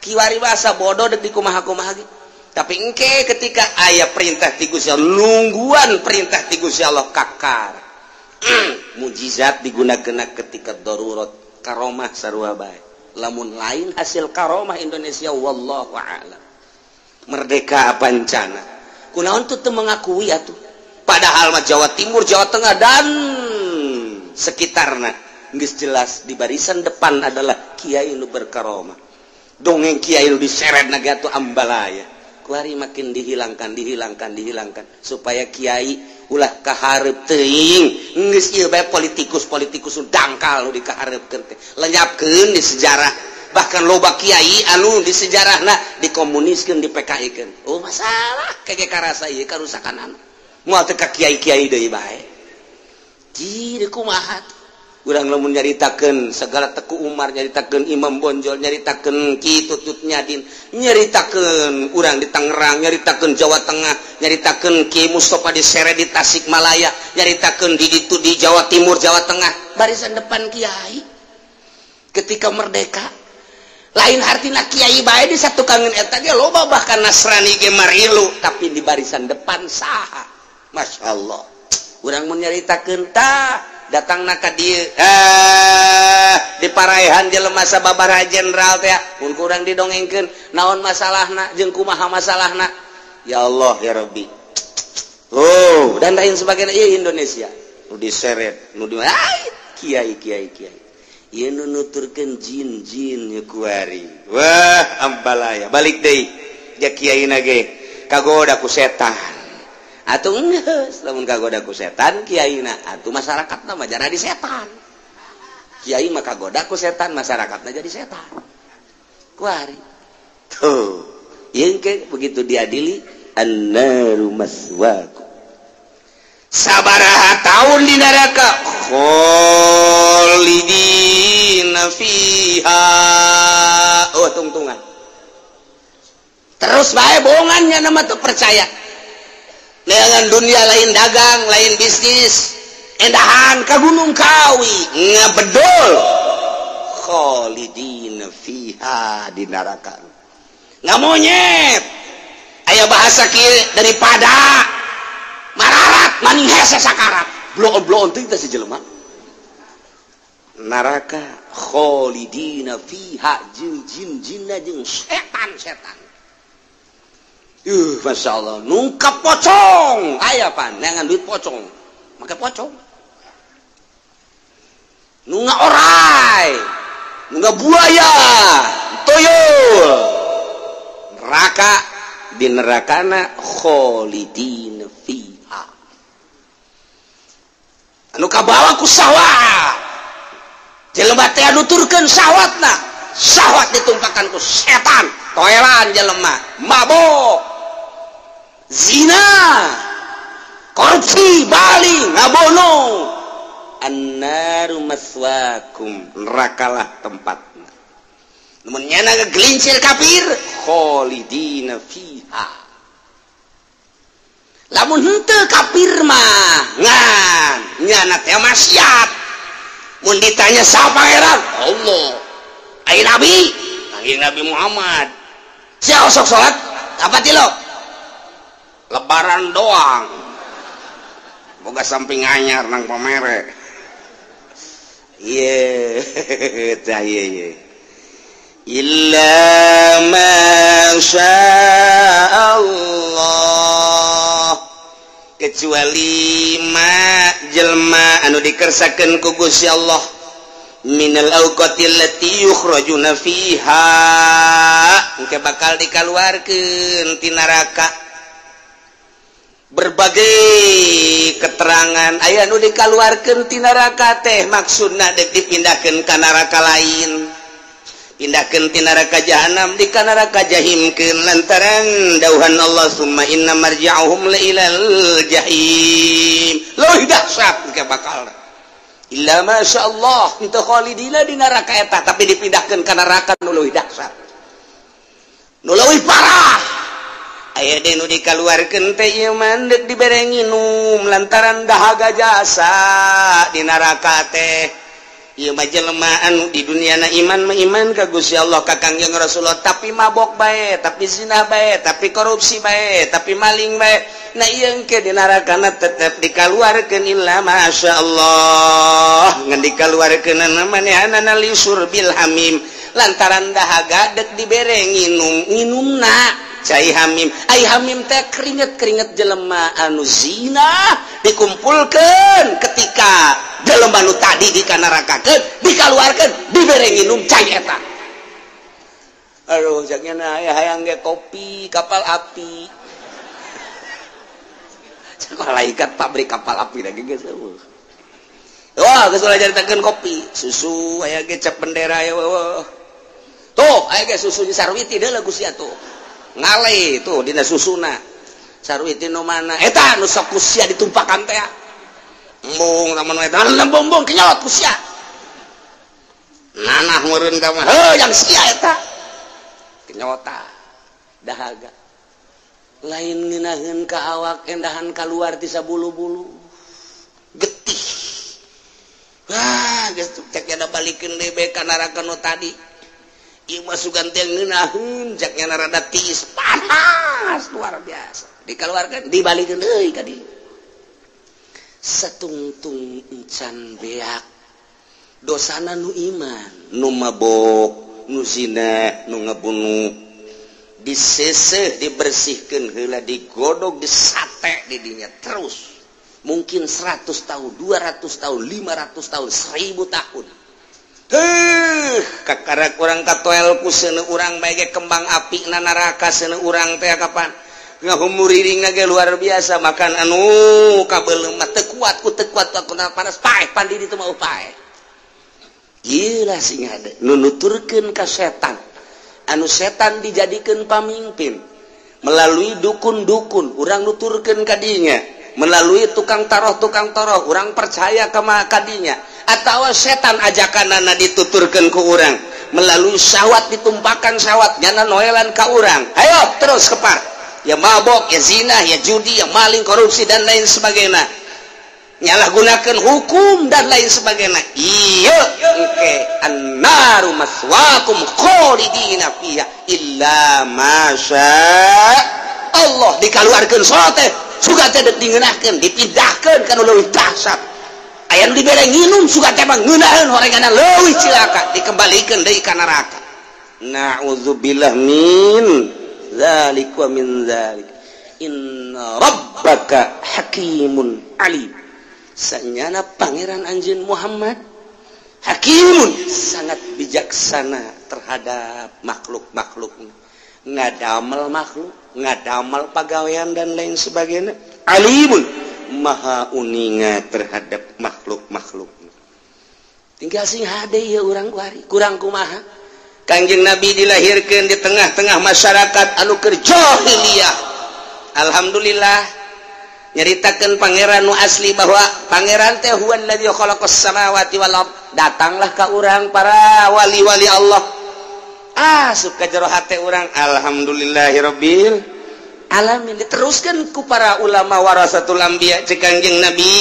A: Kiwari basa bodoh deuk dikumaha-kumaha ge. Tapi engke ketika aya perintah ti Gusti Allah, nungguan perintah ti Gusti Allah kakar. Mujizat digunakeun ketika darurat, karomah sarua bae. Lamun lain hasil karomah Indonesia wallahu a'lam. Merdeka pancana. Kunaon tuh teu mengakui atuh? Padahal mah Jawa Timur, Jawa Tengah dan sekitarna geus jelas di barisan depan adalah kiai nu berkaromah. Dongeng kiai nu diseret na ge atuh ambalaya. Kuari makin dihilangkan, dihilangkan, dihilangkan supaya kiai ulah kahareup teuing. Geus ieu bae politikus-politikus nu dangkal nu dikahareupkeun teh. Lenyapkeun di sejarah. Bahkan loba kiai anu di sejarahna dikomuniskeun, di PKI-keun. Oh masalah kege karasa ieu karusakan anu. Moal teu ka kiai-kiai deui bae. Jadi kumaha urang lamun nyaritakeun segala Teku Umar, nyaritakeun Imam Bonjol, nyaritakeun Ki Tutut Nyadin, nyaritakeun urang di Tangerang, nyaritakeun Jawa Tengah, nyaritakeun Ki Mustafa di Sere di Tasikmalaya, nyaritakeun di ditu di Jawa Timur, Jawa Tengah, barisan depan kiai ketika merdeka. Lain artina kiai bae di satu kangen eta ge loba, bahkan Nasrani ge marilu, tapi di barisan depan saha? Masya Allah. Urang mun nyaritakeun tah datang ka dieu di paraihan jelema sababaraha jenderal teh mun kurang didongengkeun naon masalahna jeung kumaha masalahna, ya Allah ya Rabbi. Oh dan lain sebagainya. Ieu Indonesia nu diseret nu di kiai kiai kiai ieu nu nuturkeun jin-jin ieu kuari. Wah ambalaya balik deui ja kiai na ge kagoda ku setan. Atuh geus lamun kagoda ku setan kiaina atuh masyarakatna mah jadi setan. Kiai mah kagoda ku setan, masyarakatna jadi setan. Kuari. Tuh, ieu ke begitu diadili annaru maswaku. Sabaraha tahun di neraka kholidina fiha. Oh tungtungan. Terus bae bohongannya nama tuh percaya. Dengan dunia lain dagang, lain bisnis, endahan ke Gunung Kawi, ngabedol, kholidina fiha di neraka. Nggak monyet, aya bahasa kiri daripada mararat maning hese sakarat, bloon-bloon teh si jelema. Neraka kholidina fiha jeung jin-jinna jeung setan-setan. Masya Allah, nungkap pocong, aya pan, neangan duit pocong, make pocong, nunga orai, nunga buaya, tuyul, neraka di nerakana kholidin fiha, anu kabawa ku syahwat, jelema teh nuturkeun syahwatna, syahwat ditumpakan ku setan, toelan jelema, mabok. Zina, korupsi, baling, ngabono, annaru maswakum, nerakalah tempatna. Namun nyana ngegelincir kafir, kholidina fiha. Lamun henteu kafir mah ngan nyana teh maksiat. Mun ditanya saha pangeran? Allah. Ai nabi? Panggil Nabi Muhammad. Sia osok salat? Apa tilo? Lebaran doang boga samping anyar nang pamere. Ieu tah ieu illa ma Allah, kecuali ma jelma anu dikersakeun ku Gusti Allah minal awqatil lati yukhrajuna fiha, engke bakal dikaluarkeun ti neraka. Berbagai keterangan aya nu dikaluarkeun ti neraka teh maksudna dek dipindahkeun ka neraka lain, pindahkeun ti neraka jahanam di ka neraka jahimkeun lantaran dauhan Allah summa inna marji'uhum la ilal jahim. Leuwih dahsyat ke bakal illa masyaallah henteu khalidina di neraka eta, tapi dipindahkeun ka neraka nu leuwih dahsyat, nu leuwih parah. Aya deui nu dikaluarkeun teh ieu mah deuk dibere nginum lantaran dahaga jasa di neraka teh. Ieu mah jelema anu di dunia na iman mah iman ka Gusti Allah ka Kangjeng Rasulullah, tapi mabok bae, tapi zina bae, tapi korupsi bae, tapi maling bae. Nah ieu engke di narakana tetep dikaluarkeun illa masyaallah. Ngan dikaluarkeunana manehanana li syurbil hamim, lantaran dahaga dek dibere nginum, nginumna cai hamim. Ai hamim teh keringet-keringet jelema anu zina dikumpulkeun ketika jelema nu tadi dikanarakakeun, dikaluarkeun, dibere nginum cai eta. Aduh, jaknya aya hayang ge kopi kapal api. Cek malaikat pabrik kapal api lagi geus eueuh. Wah, geus ulah caritakeun kopi, susu aya ge cap bendera aya eueuh. Tuh, aya ge susu Sarwiti deuleu ku sia tuh. Ngale tuh dina susuna. Sarwiti nu mana? Eta nu sok ku sia ditumpakan teh. Embung lamun eta embung kenyot ku sia. Nanah meureun ka mah, heuh yang sia eta. Kenyota dahaga. Lain ngeunaheun ka awak endahan kaluar ti sabulu-bulu. Getih. Wah, geus cek nya balikeun deui bae ka neraka nu tadi. Ieu mah sugan teh ngeunaheun cek nya rada tiis panas luar biasa. Dikaluarkeun dibalikeun deui ka dieu. Satungtung encan beak dosana nu iman, nu mabok, nu zina, nu ngabunuh, diseseh, dibersihkeun heula, digodog, disate di dinya terus. Mungkin 100 tahun, 200 tahun, 500 tahun, 1000 tahun. Heuh, kakara kurang katoel ku seuneu urang bae ge kembang api na neraka seuneu urang teh kapan. Ngahumuriring ge luar biasa makan anu kabeuleum mah teu kuat ku teu kuat ku panas paeh pandi ditu mah paeh. Gila sing hade nu nuturkeun ka setan. Anu setan dijadikeun pamimpin melalui dukun-dukun urang nuturkeun ka dinya, melalui tukang taroh urang percaya ka kadinya, atawa setan ajakanana dituturkeun ku urang melalui syahwat, ditumpakan syahwat nyana noelan ka urang. Ayo terus kepar, ya mabok, ya zina, ya judi, ya maling, korupsi dan lain sebagainya, nyalahgunakan hukum dan lain sebagainya. Iya engke annaru maswaakum khalidina fiha illa masya Allah. Dikaluarkeun sote sugan teh dek dingeunahkeun, dipindahkeun kana leuwih dahsyat. Aya nu dibere nginum sugan teh mah ngeunaheun horenganna leuwih cilaka, dikembalikeun deui ka neraka. Na'udzubillah min dzalik wa min dzalik. Inna rabbaka hakimun alim. Sanyana pangeran anjeun Muhammad hakimun, sangat bijaksana terhadap makhluk-makhluk, ngadamel makhluk, ngadamel pagawean dan lain sebagainya. Alimun, maha uninga terhadap makhluk-makhluk. Tinggal sing hade ieu urang kuari, kurang kumaha. Kangjeng Nabi dilahirkeun di tengah-tengah masyarakat anu keur jahiliyah. Alhamdulillah nyaritakeun pangeran nu asli bahwa pangeran teh huwallazi khalaqas samawati wal ard. Datanglah ka urang para wali-wali Allah. Asup ka jero hate urang, alhamdulillahirabbil alamin. Diteruskeun ku para ulama warasatul anbiya ceuk Kangjeng Nabi,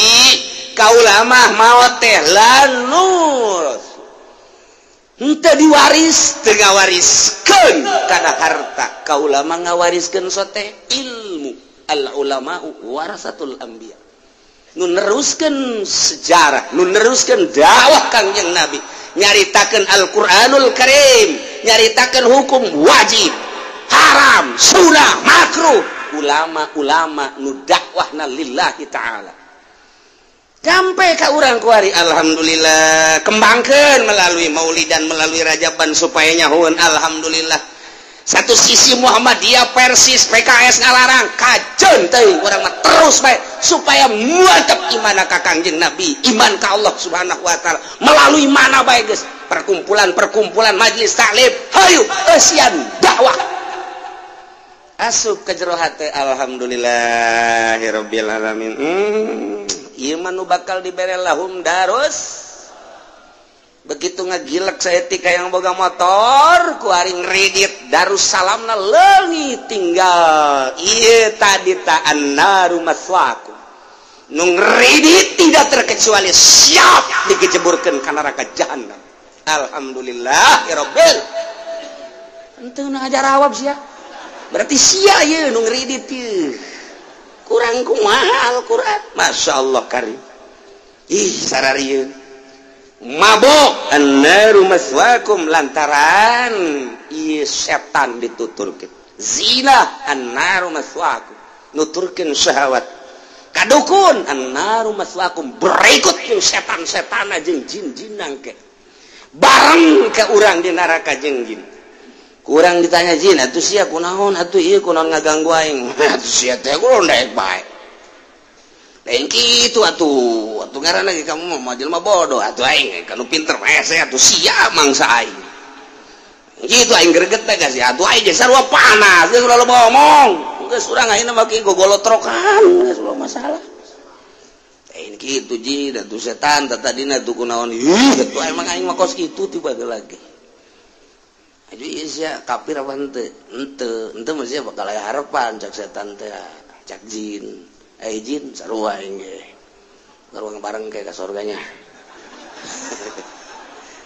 A: ka ulama maot teh lanur henteu diwaris, teu ngawariskeun kana harta. Ka ulama ngawariskeun sote ilmu. Al ulama'u warasatul anbiya. Nu neruskeun sejarah, nu neruskeun dakwah Kangjeng Nabi, nyaritakeun Al-Qur'anul Karim, nyaritakeun hukum wajib, haram, sunah, makruh. Ulama-ulama nu dakwahna lillahi ta'ala. Sampai ka urang kuari, alhamdulillah kembangkeun melalui maulidan, melalui rajaban supaya nyahueun alhamdulillah. Satu sisi Muhammadiyah, Persis, PKS ngalarang, kajeun teuing urang mah terus bae supaya mantep iman ka Kangjeng Nabi, iman ka Allah Subhanahu wa taala melalui mana bae geus, perkumpulan-perkumpulan majelis taklim, hayu eusian dakwah. Asup ka jero hate, alhamdulillahirabbil alamin. Ieu mah nu bakal dibere lahum darus. Begitu ngagilek saeutik yang boga motor ku ari ngredit Darussalamna leungit tinggal. Ieu tadi ta annaru maswaakum. Nu ngridit tidak terkecuali siap dikejeburkeun ka neraka jahanam. Alhamdulillah ya Rabbil. Henteu nu ngajarawab sia. Berarti sia ieu nu ngridit ieu. Kurang kumaha Al-Qur'an. Masyaallah karim. Ih sararieun. Mabok annaru maswakum lantaran ieu setan dituturkeun. Zina annaru maswakum nuturkeun syahwat. Kadukun annaru maswakum berikut jeung setan-setan jeung jin-jinang ke. Bareng ke urang di neraka jeung jin. Kurang ditanya jin atuh sia kunaon atuh ieu kunaon ngaganggu aing. Atuh sia teh kunaon daek bae. Lain kitu atuh, atuh ngaranna ge kamu mah jelema bodoh atuh aing kanu pinter mah hese atuh sia mangsa aing. Kitu aing greget teh geus atuh aing ge sarua panas geus ulah loba omong. Geus urang ayeuna mah kieu gogolotrokan geus ulah masalah. Lain kitu jin atuh setan tadina tuh kunaon ih atuh emang aing mah kos kitu tiba lagi. Aduh ieu sia kafir apa henteu? Henteu, henteu mah sia bakal aya harapan cak setan teh, cak jin. Eh jin sarua aing ge. Sarua bareng ke ka surganya.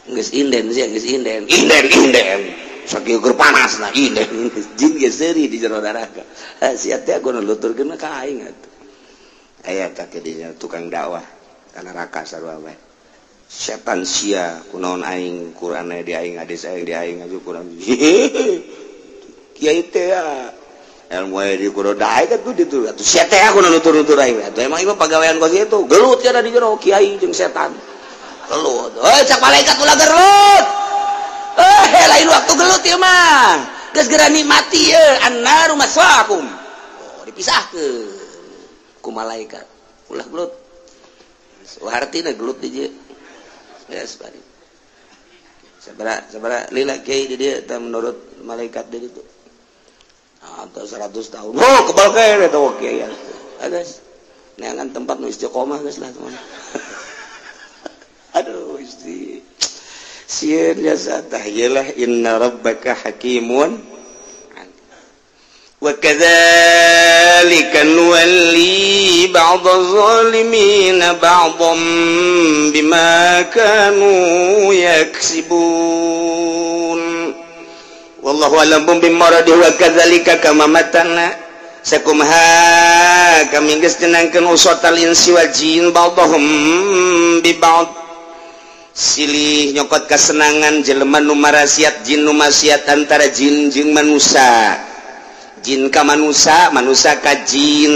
A: Geus inden sia, geus inden. Inden inden. Sakieu keur panas lah inden. Jin ge seuri di jero neraka. Sia teh kudu nuturkeun ka aing atuh. Aya ka dinya tukang dakwah ka neraka sarua bae. Setan sia kunaon aing Qur'an di aing hadis aing di aing aju Qur'an. Kiai teh ilmu di kudu daek atuh ditu atuh sia teh kudu nutur-nutur aing atuh emang ieu pagawean kos kitu gelut cenah di jero kiai jeung setan. Gelut. Heuh cak malaikat ulah gelut. Eh lain waktu gelut ieu mah. Geus geura nikmati ieu annaru maswaakum. Oh dipisahkeun ku malaikat. Ulah gelut. Hartina gelut di dieu. Yes, bari. Sabara sabara lila kiai di dieu teh menurut malaikat di ditu. Atau 100 tahun. Oh, kebal kene eta kiai. Geus. Neangan tempat nu istiqomah geus lah teman. Aduh, isti. Sieun jasa tah ieu lah inna rabbaka hakimun. Wa kadzalika nuwalli ba'dadh dhalimin ba'dhan bima kanu yaksibun. Wallahu a'lam bimaradi wa kadzalika kama matana sakumha kami geus nyenangkeun usatal insi wal jin ba'dhum bi ba'd. Silih nyokot kasenangan jelema nu marasiat jin nu maksiat antara jin jeung manusa. Jin ka manusa, manusa ka jin.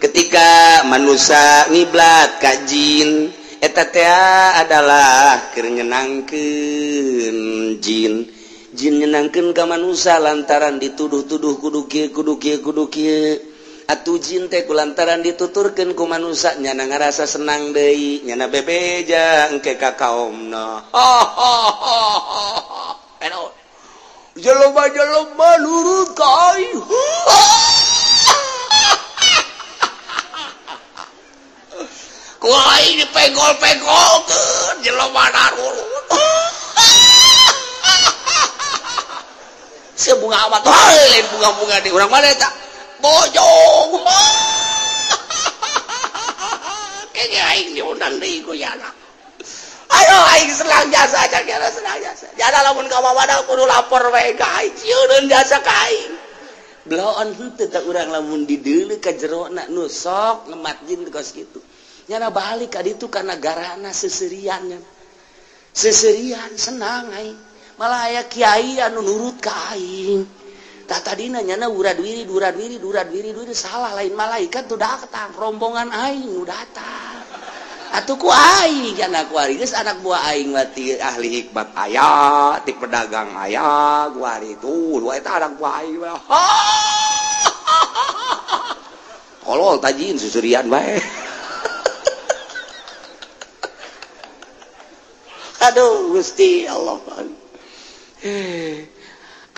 A: Ketika manusa ngiblat ka jin, eta teh adalah keur nyenangkeun jin. Jin nyenangkeun ka manusa lantaran dituduh-tuduh kudu kieu kudu kieu kudu kieu. Atuh jin teh kulantaran dituturkeun ku manusa nyana ngarasa senang deui, nyana bebeja engke ka kaomna. Jelema-jelema nurut ka aing. Ku aing dipenggol-penggolkeun jelema narurut. Sebunga amat lain bunga-bunga di urang mana eta? Bojong. Kayaknya aing diundang deui ku yana. Ayo aing senang jasa cak yana senang jasa. Jada lamun ka wadah kudu lapor we ka aing sieun jasa ka aing. Bloon henteu tah urang lamun dideuleu ka jerona nu sok ngemat jin kos kitu. Nyana balik ka ditu kana garana seserian nya. Seserian senang aing. Malah aya kiai anu nurut ka aing. Tah tadina nyana urad wirid urad wirid urad wirid wirid salah lain malaikat tuh datang rombongan aing nu datang. Atuh ku aing anak kuari geus anak buah aing mah ti ahli hikmat aya, ti pedagang aya, kuari tuh dua eta anak buah aing mah. Tolol tajin susurian bae. Aduh Gusti Allah.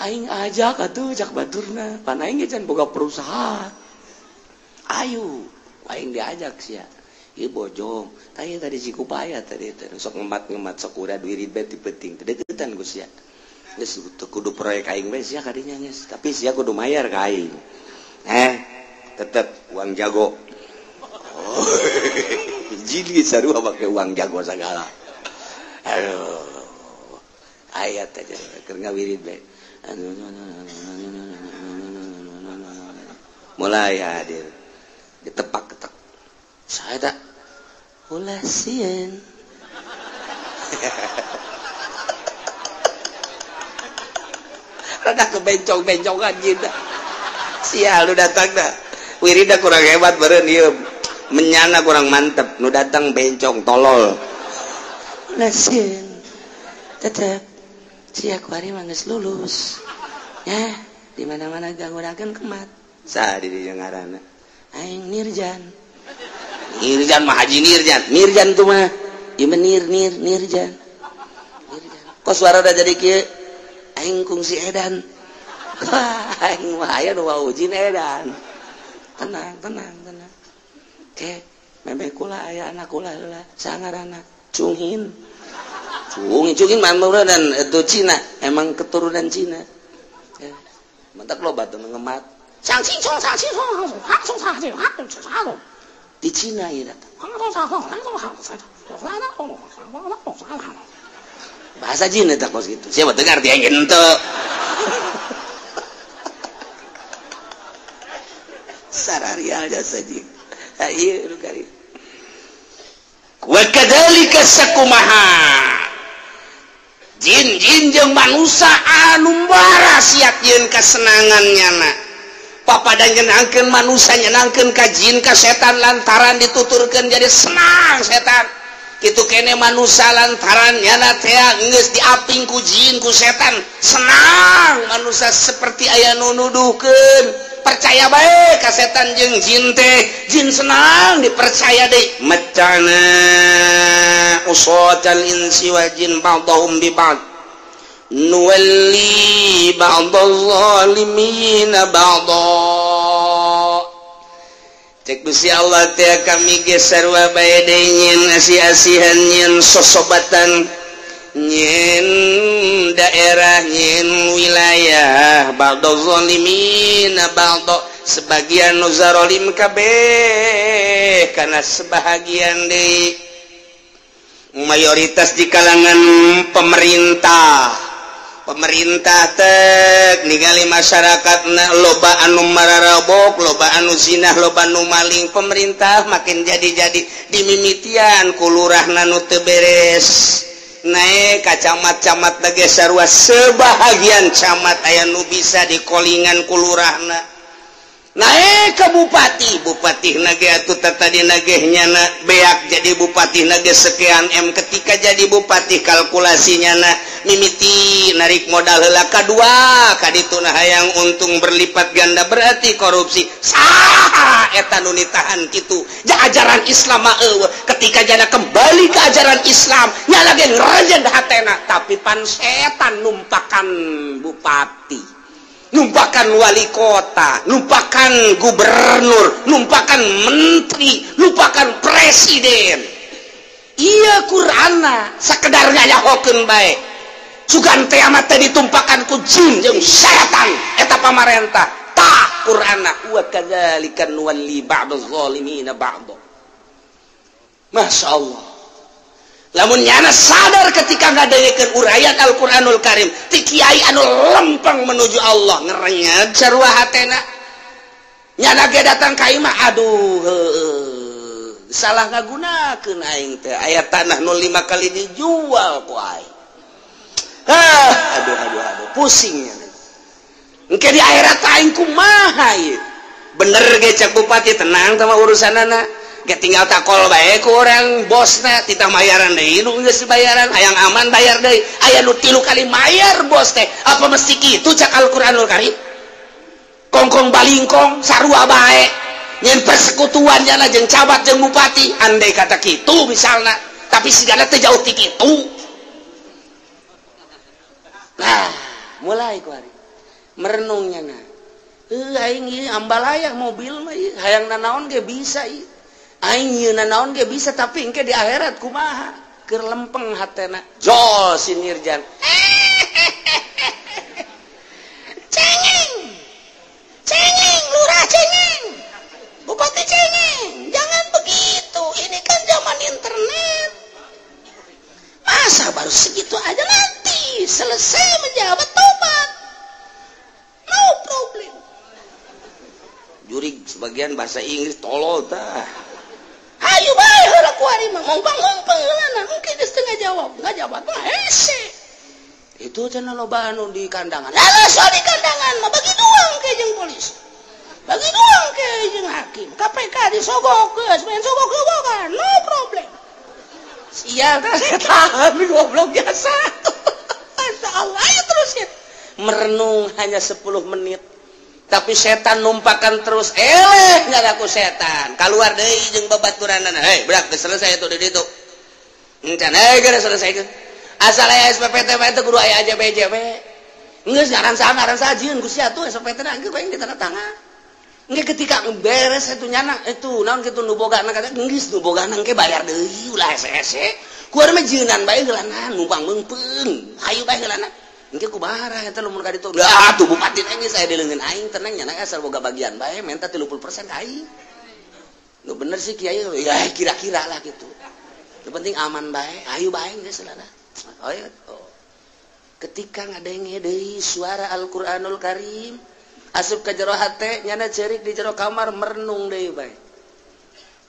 A: Aing ajak atuh cak baturna, pan aing ge can boga perusahaan. Ayo, aing diajak sia. Ieu bojong, tah ieu tadi Cikupaya tadi teh sok ngemat-ngemat sok urad wirid bae ti peuting. Teu deukeutan ku sia. Geus teu kudu proyek aing bae sia kadinya geus, tapi sia kudu mayar ka aing. Tetep uang jago. Oh, Jin ge sarua make uang jago sagala. Aduh. Ayat aja keur ngawirid bae. Mulai hadir. Ditepak-ketek. Saya tak ulah sieun. Rada kebencong-bencongan jin. Sial lu datang dah. Wirida kurang hebat beureun ieu. Menyana kurang mantep, nu datang bencong tolol. Ulah sieun. Tetep sia kuari mah geus lulus. Ya, di mana-mana ganggunakeun kemat. Saha di dieu ngaranna? Aing Nirjan. Nirjan mah Haji Nirjan. Nirjan tuh mah ieu mah nir nir Nirjan. Nirjan. Kok suara udah jadi kieu? Aing kungsi edan. Wah, aing mah aya nu wawujin edan. Tenang, tenang, tenang. Ke, memeh kula aya anak kula heula. Sangarana Cunghin. Cungin, Cungin mah dan itu Cina, emang keturunan Cina. Ya. Mantak loba tuh ngemat. Di Cina ya datang. Bahasa Cina tak kos gitu. Siapa dengar dia ente. Sararial jasa jin. Ieu nu kari. Wa kadzalika sakumaha. Jin-jin jeung manusia anu barasiat yeun kasenangan nyana. Papada nyenangkeun manusia nyenangkeun ka jin ka setan lantaran dituturkeun jadi senang setan. Kitu kene manusia lantaran nyana teh geus diaping ku jin ku setan senang manusia seperti aya nu nuduhkeun. Percaya bae ka setan jeung jin teh, jin senang dipercaya deui. Macana usatal insi wal jin ba'dhum bi ba'd nuwalli ba'dhal zalimina ba'dha. Cek Gusti Allah teh kami ge sarua bae deui nyin asih-asihan nyin sosobatan nyin daerah nyin wilayah ba'dhal zalimina ba'dha, sebagian nu zalim kabeh kana sebahagian deui. Mayoritas di kalangan pemerintah. Pemerintah tek ningali masyarakatna loba anu mararabok, loba anu zinah, loba anu maling. Pemerintah makin jadi-jadi dimimitian ku lurahna nu teu beres. Naik ka camat-camat lagi sarua sebahagian camat aya nu bisa dikolingan ku lurahna. Naik ke bupati, bupati nage atuh tadi nageh nyana beak jadi bupati nage sekian M. Ketika jadi bupati kalkulasinya na mimiti narik modal heula kadua kaditu na hayang untung berlipat ganda berarti korupsi. Saha eta nu ditahan kitu? Ja ajaran Islam mah eueuh. Ketika jana kembali ke ajaran Islam nya lagi ngerejen hatena, tapi pan setan numpakan bupati, numpakan wali kota, numpakan gubernur, numpakan menteri, numpakan presiden. Iya Qur'anna sakedar ngayahokeun bae. Sugan teh amat teh ditumpakan ku jin jeung setan eta pamarentah. Tah Qur'anna wa kadzalika nuwalli ba'daz zalimina ba'd. Masya Allah. Lamun nyana sadar ketika ngadengekeun uraian Al-Qur'anul Karim ti kiai anu lempeng menuju Allah ngerenyeg sarua hatena. Nyana ge datang ka imah, aduh heueuh salah ngagunakeun aing teh, aya tanah nu 5 kali dijual ku aing. Ah, aduh aduh aduh pusing nya. Engke di akhirat aing kumaha ieu? Bener ge cek bupati tenang sama urusanana. Ge tinggal takol bae ku orang bosna titah mayaran deui nu geus bayaran hayang aman bayar deui aya nu 3 kali mayar bos teh apa mesti kitu cak Al-Qur'anul Karim kongkong balingkong sarua bae nyen persekutuan jana jeung cabat jeung bupati andai kata kitu misalna tapi sigana teh jauh ti kitu. Nah mulai ku hari merenungnya na aing ieu ambalaya mobil mah ieu hayang nanaon ge bisa ieu aing ieu nanaon ge bisa tapi engke di akhirat kumaha keur lempeng hatena jol si Nirjan. Cengeng cengeng lurah cengeng bupati cengeng, jangan begitu, ini kan zaman internet. Masa baru segitu aja nanti selesai menjabat tobat. No problem. Jurig sebagian bahasa Inggris tolol tah. Ayo bae heula kuari mah ngompang-ngompang heulana engke geus teu ngajawab, ngajawab mah hese. Itu cenah loba anu di kandangan. Lah soal di kandangan mah bagi dua engke jeung polisi. Bagi dua engke jeung hakim. KPK disogok geus main sogok-sogokan, no problem. Sial tah setan goblok biasa. Masyaallah, ayo terusin. Merenung hanya 10 menit. Tapi setan numpakan terus, eleh ngalaku setan. Keluar deui jeung babaturanana. Hei, berak geus selesai itu di ditu. Encan hei geus selesai. Asal aya SPPT mah teu kudu aya AJBJB. Geus ngaran saha ngaran saha jieun ku sia tuh SPPT na engke bae ditanda tangan. Engke ketika beres itu nyana itu naon kitu nu bogana kata geus nu bogana engke bayar deui ulah hese-hese. Ku urang mah jieunan bae heulana numpang meungpeung. Hayu bae heulana. Engke kumaha eta lamun ka ditu. Lah tuh bupati teh geus aya di leungeun aing tenang nyana asal boga bagian bae menta 30% ka aing. Nu bener sih kiai ya kira-kira lah gitu. Nu penting aman bae, hayu bae geus heulana. Oh, ya. Oh. Ketika ngadenge deui suara Al-Qur'anul Karim asup ka jero hate nyana ceurik di jero kamar merenung deui bae.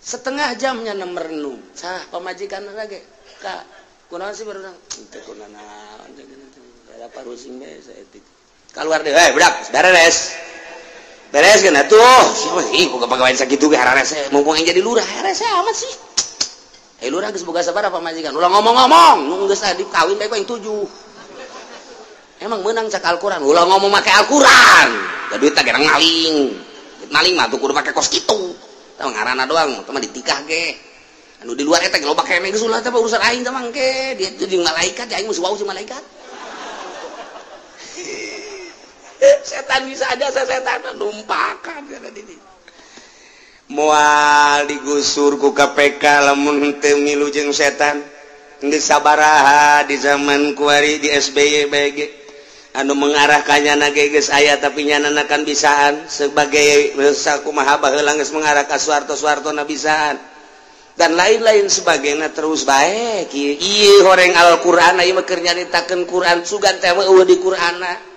A: Setengah jam nyana merenung. Sah pamajikan lagi. Ka kunaon sih baru teu kunaon ada parusing bae saeutik. Kaluar deui, hei budak, beres. Beres geun atuh. Siapa ih boga pagawean sakitu ge hararese mumpung aing jadi lurah hararese amat sih. Hei lurah geus boga sabaraha pamajikan. Ulah ngomong-ngomong, nu geus adi kawin bae ku aing 7. Emang meunang cak Al-Qur'an, ulah ngomong make Al-Qur'an. Da duit teh gerang maling. Maling mah tuh kudu make kos kitu. Tah ngaranna doang, teh mah ditikah ge. Anu di luar eta ge loba keneh geus ulah teh urusan aing teh mangke. Dia jadi malaikat, aing mah wau jeung malaikat. Setan bisa aja setan numpakan kana di moal digusur ku KPK lamun teu milu jeung setan. Geus sabaraha di zaman kuari di SBY BG anu mengarah ka nyana ge geus aya tapi nyanana kan bisaan sebagai sakumaha baheula geus mengarah ka Soeharto-Soeharto na bisaan dan lain-lain sebagainya terus bae kieu ieu horeng Al-Qur'an ieu mah keur nyaritakeun Qur'an sugan teh eueuh di Qur'anna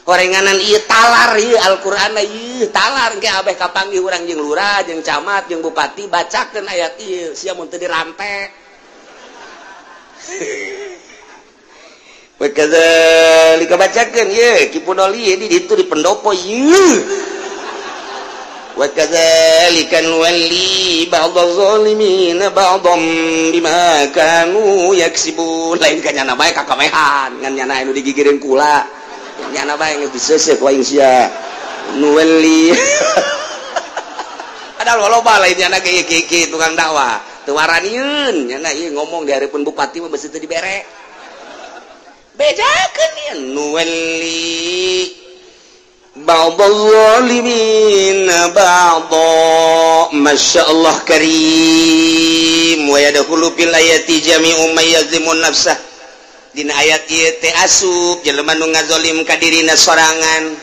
A: horenganan ieu talar ieu Al-Qur'an ieu talar engke abeh kapanggih urang jeung lurah jeung camat jeung bupati bacakeun ayat ieu sia mun teu dirante. Wakadzalika bacakeun ieu Ki Pudoli di ditu di pendopo ieu. Wakadzalika nuwalli ba'dadh zalimin ba'dham bima kanu yaksibun. Lain ka nyana bae kakamehan ngan nyana anu digigireun kula. Nyana bae geus diseuseuh ku aing sia. Nuwalli. Padahal loba lain nyana ge ieu tukang dakwah. Teu waranieun nyana ieu ngomong di hareupeun bupati mah beusi teu dibere. Bejakeun ieu nuwalli ba'dadh zalimin ba'dha. Masyaallah karim wa yadkhulu fil ayati jami'u may yazlimun nafsah. Dina ayat ieu teh asup jelema nu ngazolim ka dirina sorangan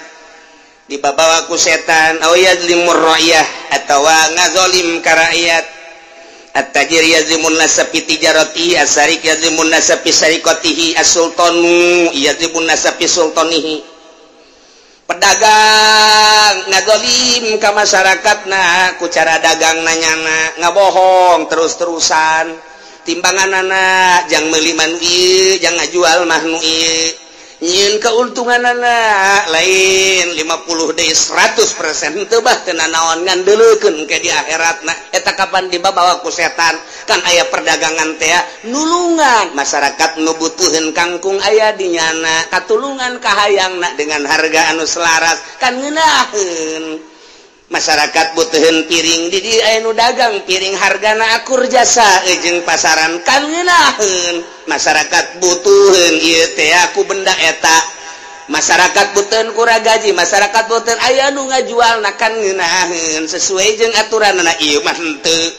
A: dibabawa ku setan aw yazlimur ra'yah atawa ngazolim ka rakyat. At-tajir yazlimun nasa fi tijaratihi, as-sarik yazlimun nasa fi sarikatihi, as-sultanu yazlimun nasa fi sultanihi. Pedagang ngazolim ka masyarakatna ku cara dagang nanyana ngabohong terus-terusan timbanganana jang meuli manu ieu jang ngajual mah nu ieu nyieun keuntunganana lain 50 deui 100% teu bah teu nanaon ngan deuleukeun ke di akhiratna eta kapan dibabawa ku setan kan aya perdagangan teh nulungan masyarakat nu butuheun kangkung aya di nyana katulungan kahayangna dengan harga anu selaras kan ngeunaheun. Masyarakat butuheun piring di dieu aya nu dagang piring hargana akur jasa jeung pasaran kan ngeunaheun. Masyarakat butuheun ieu teh ku benda eta. Masyarakat butuheun ku ragaji, masyarakat butuheun aya nu ngajualna kan ngeunaheun sesuai jeung aturanna ieu mah henteu.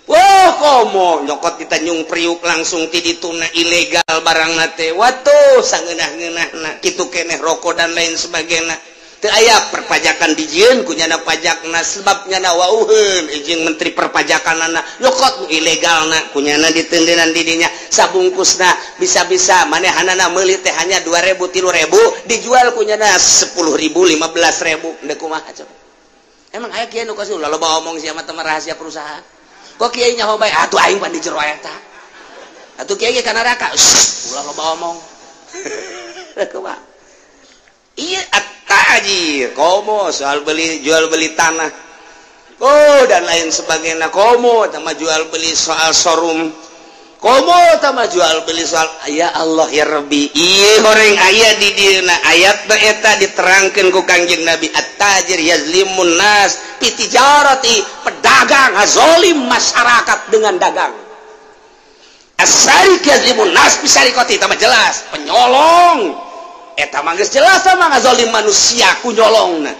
A: Wah komo nyokot di Tanjung Priuk langsung ti dituna ilegal barangna teh. Watuh sangeunah-ngeunahna kitu keneh rokok dan lain sebagainya. Teu aya perpajakan dijieun ku nyana pajakna sebab nyana wauheun jeung menteri perpajakanana nyokot nu ilegalna ku nyana ditendenan di dinya sabungkusna bisa-bisa manehanana meuli teh hanya 2000 3000 dijual ku nyana 10.000 15.000 deuk kumaha coba. Emang aya kieu nu kos ulah loba omong sia mah rahasia perusahaan. Kok kiai nyaho bae atuh aing pan di jero eta. Atuh kiai ge ka neraka. Ulah loba omong. Kumaha? Iya at-tajir komo soal beli jual beli tanah. Oh dan lain sebagainya komo sama jual beli soal showroom. Komo sama jual beli soal ya Allah ya Rabbi. Ieu horeng aya di dieuna ayat eta diterangkeun ku Kangjeng Nabi at-tajir yazlimun nas fi tijarati, pedagang ngazolim masyarakat dengan dagang. As-sariq yazlimun nas fi sariqati, tah jelas penyolong eta mah geus jelas sama ngazolim manusia ku nyolongna.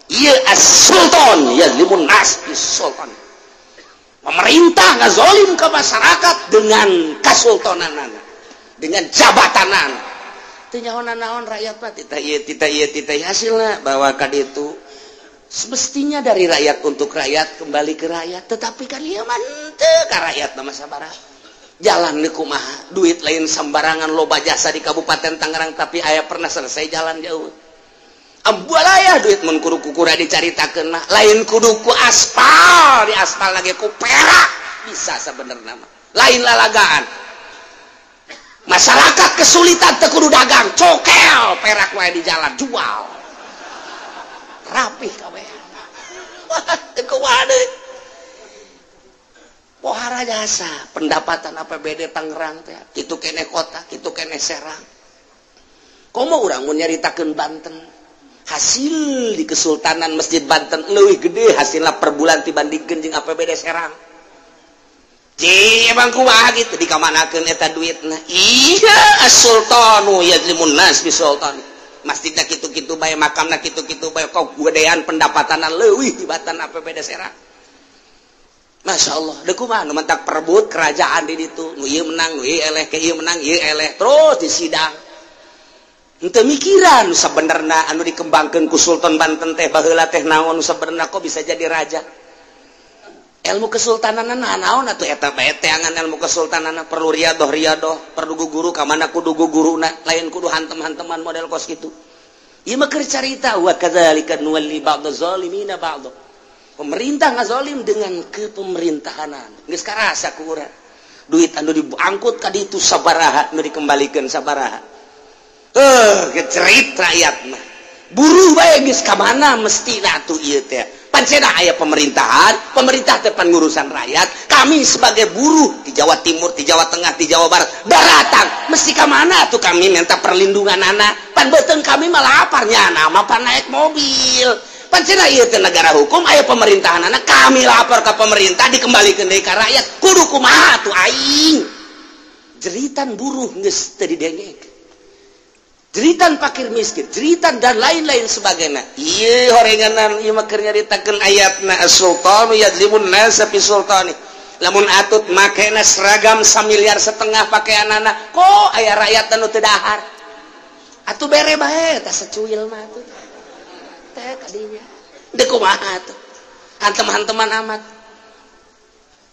A: Ieu as-sultan yazlimun nas fi sultan, pemerintah ngazolim ke masyarakat dengan kasultananana, dengan jabatanana. Teu nyaho naon rakyat mah titah ieu titah ieu titah hasilna bahwa ka ditu semestinya dari rakyat untuk rakyat kembali ke rakyat, tetapi kan ieu mah henteu ka rakyat mah sabaraha. Jalan di kumaha, duit lain sembarangan loba jasa di Kabupaten Tangerang tapi aya pernah selesai jalan jauh. Ambualaya duit mun kudu kukura dicaritakeun mah lain kudu ku aspal, di aspal lagi ku perak bisa sebenarnya mah. Lain lalagaan. Masyarakat kesulitan teu kudu dagang, cokel perak wae di jalan jual. Rapih kabeh. Wah, teu kumaha deui. Pohara jasa pendapatan APBD Tangerang teh kitu keneh kota, kitu keneh Serang. Komo urang mun nyaritakeun Banten, hasil di Kesultanan Masjid Banten leuwih gede hasilna per bulan dibandingkeun jeung APBD Serang. Cih, emang kumaha gitu dikamanakeun eta duitna? Iya, as-sultanu yazlimun nas bi sultani. Masjidna kitu-kitu bae, makamna kitu-kitu bae, kok gedean pendapatanna leuwih tibatan APBD Serang. Masya Allah, deuk kumaha nu mentak perebut kerajaan di ditu, nu ieu menang, nu ieu eleh, ke ieu menang, ieu eleh, terus di sidang. Henteu mikiran nu sabenerna anu dikembangkeun ku Sultan Banten teh baheula teh naon nu sabenerna kok bisa jadi raja. Ilmu kesultananna naon atuh eta bae teangan ilmu kesultananna perlu riadoh-riadoh, perlu guru ka mana kudu guguruna, lain kudu hantem-hanteman model kos kitu. Ieu mah keur carita wa kadzalika nuwalli ba'daz zalimina ba'd. Pemerintah ngazolim dengan kepemerintahanan. Geus karasa ku urang. Duit anu diangkut ka ditu sabaraha, nu dikembalikeun sabaraha. Gecerit rakyat mah. Buruh bae geus ka mana mestina atuh ieu teh. Pancena aya pemerintahan, pemerintah teh pan ngurusan rakyat. Kami sebagai buruh di Jawa Timur, di Jawa Tengah, di Jawa Barat, daratang mesti ka mana atuh kami minta perlindungan anak. Pan beuteung kami mah lapar nya, mah pan naik mobil. Pancena ieu teh negara hukum, aya pemerintahan anak, kami lapor ke pemerintah dikembalikan deui ka rakyat. Kudu kumaha atuh aing? Jeritan buruh geus teu didengek. Jeritan fakir miskin, jeritan dan lain-lain sebagainya. Ieu horenganan ieu mah keur nyaritakeun ayatna as-sultanu yadzlimun nasa fi sultani. Lamun atut makena seragam 1,5 miliar pakaianana, kok aya rakyat anu teu dahar. Atuh bere bae tah secuil mah atuh. Teh kadinya. Deuk kumaha atuh? Hantem-hanteman amat.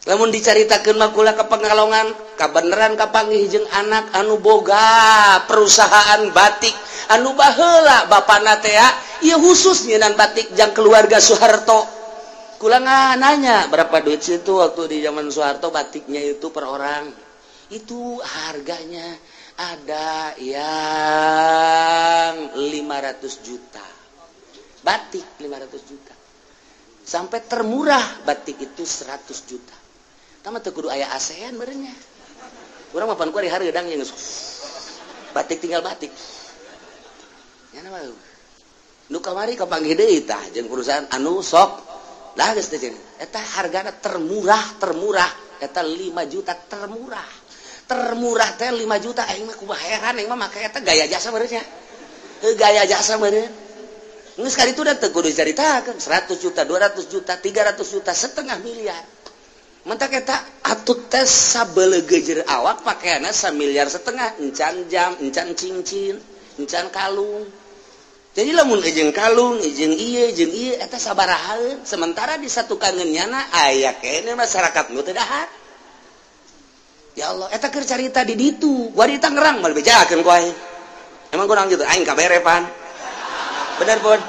A: Lamun dicaritakeun mah kula ka Pangalongan, kabeneran kapanggih jeung anak anu boga perusahaan batik anu baheula bapana teh ieu khusus nyieunan batik jang keluarga Soeharto. Kula nanya berapa duit situ waktu di zaman Soeharto batiknya itu per orang. Itu harganya ada yang 500 juta. Batik 500 juta. Sampai termurah batik itu 100 juta. Tama teu kudu aya ASEAN meureunnya. Urang mah pan ku ari hareudang jeung batik tinggal batik. Nya mah nu kamari kapanggih deui tah jeung perusahaan anu sok lah geus teh eta hargana termurah eta 5 juta termurah. Termurah teh 5 juta aing mah kumaha heran aing mah make eta gaya jasa meureunnya. Heuh gaya jasa meureun. Geus kali itu dan teu kudu dicaritakeun 100 juta, 200 juta, 300 juta, setengah miliar. Mentak eta atut teh sabelegejer awak pakaianna 1,5 miliar, encan jam, encan cincin, encan kalung. Jadi lamun jeung kalung jeung ieu jeung ieu eta sabaraha sementara di satu kangen nyana aya keneh masyarakat nu teu dahar. Ya Allah eta keur carita di ditu gua di Tangerang moal bejakeun ku aing. Emang kurang gitu aing kabere pan. Bener pun.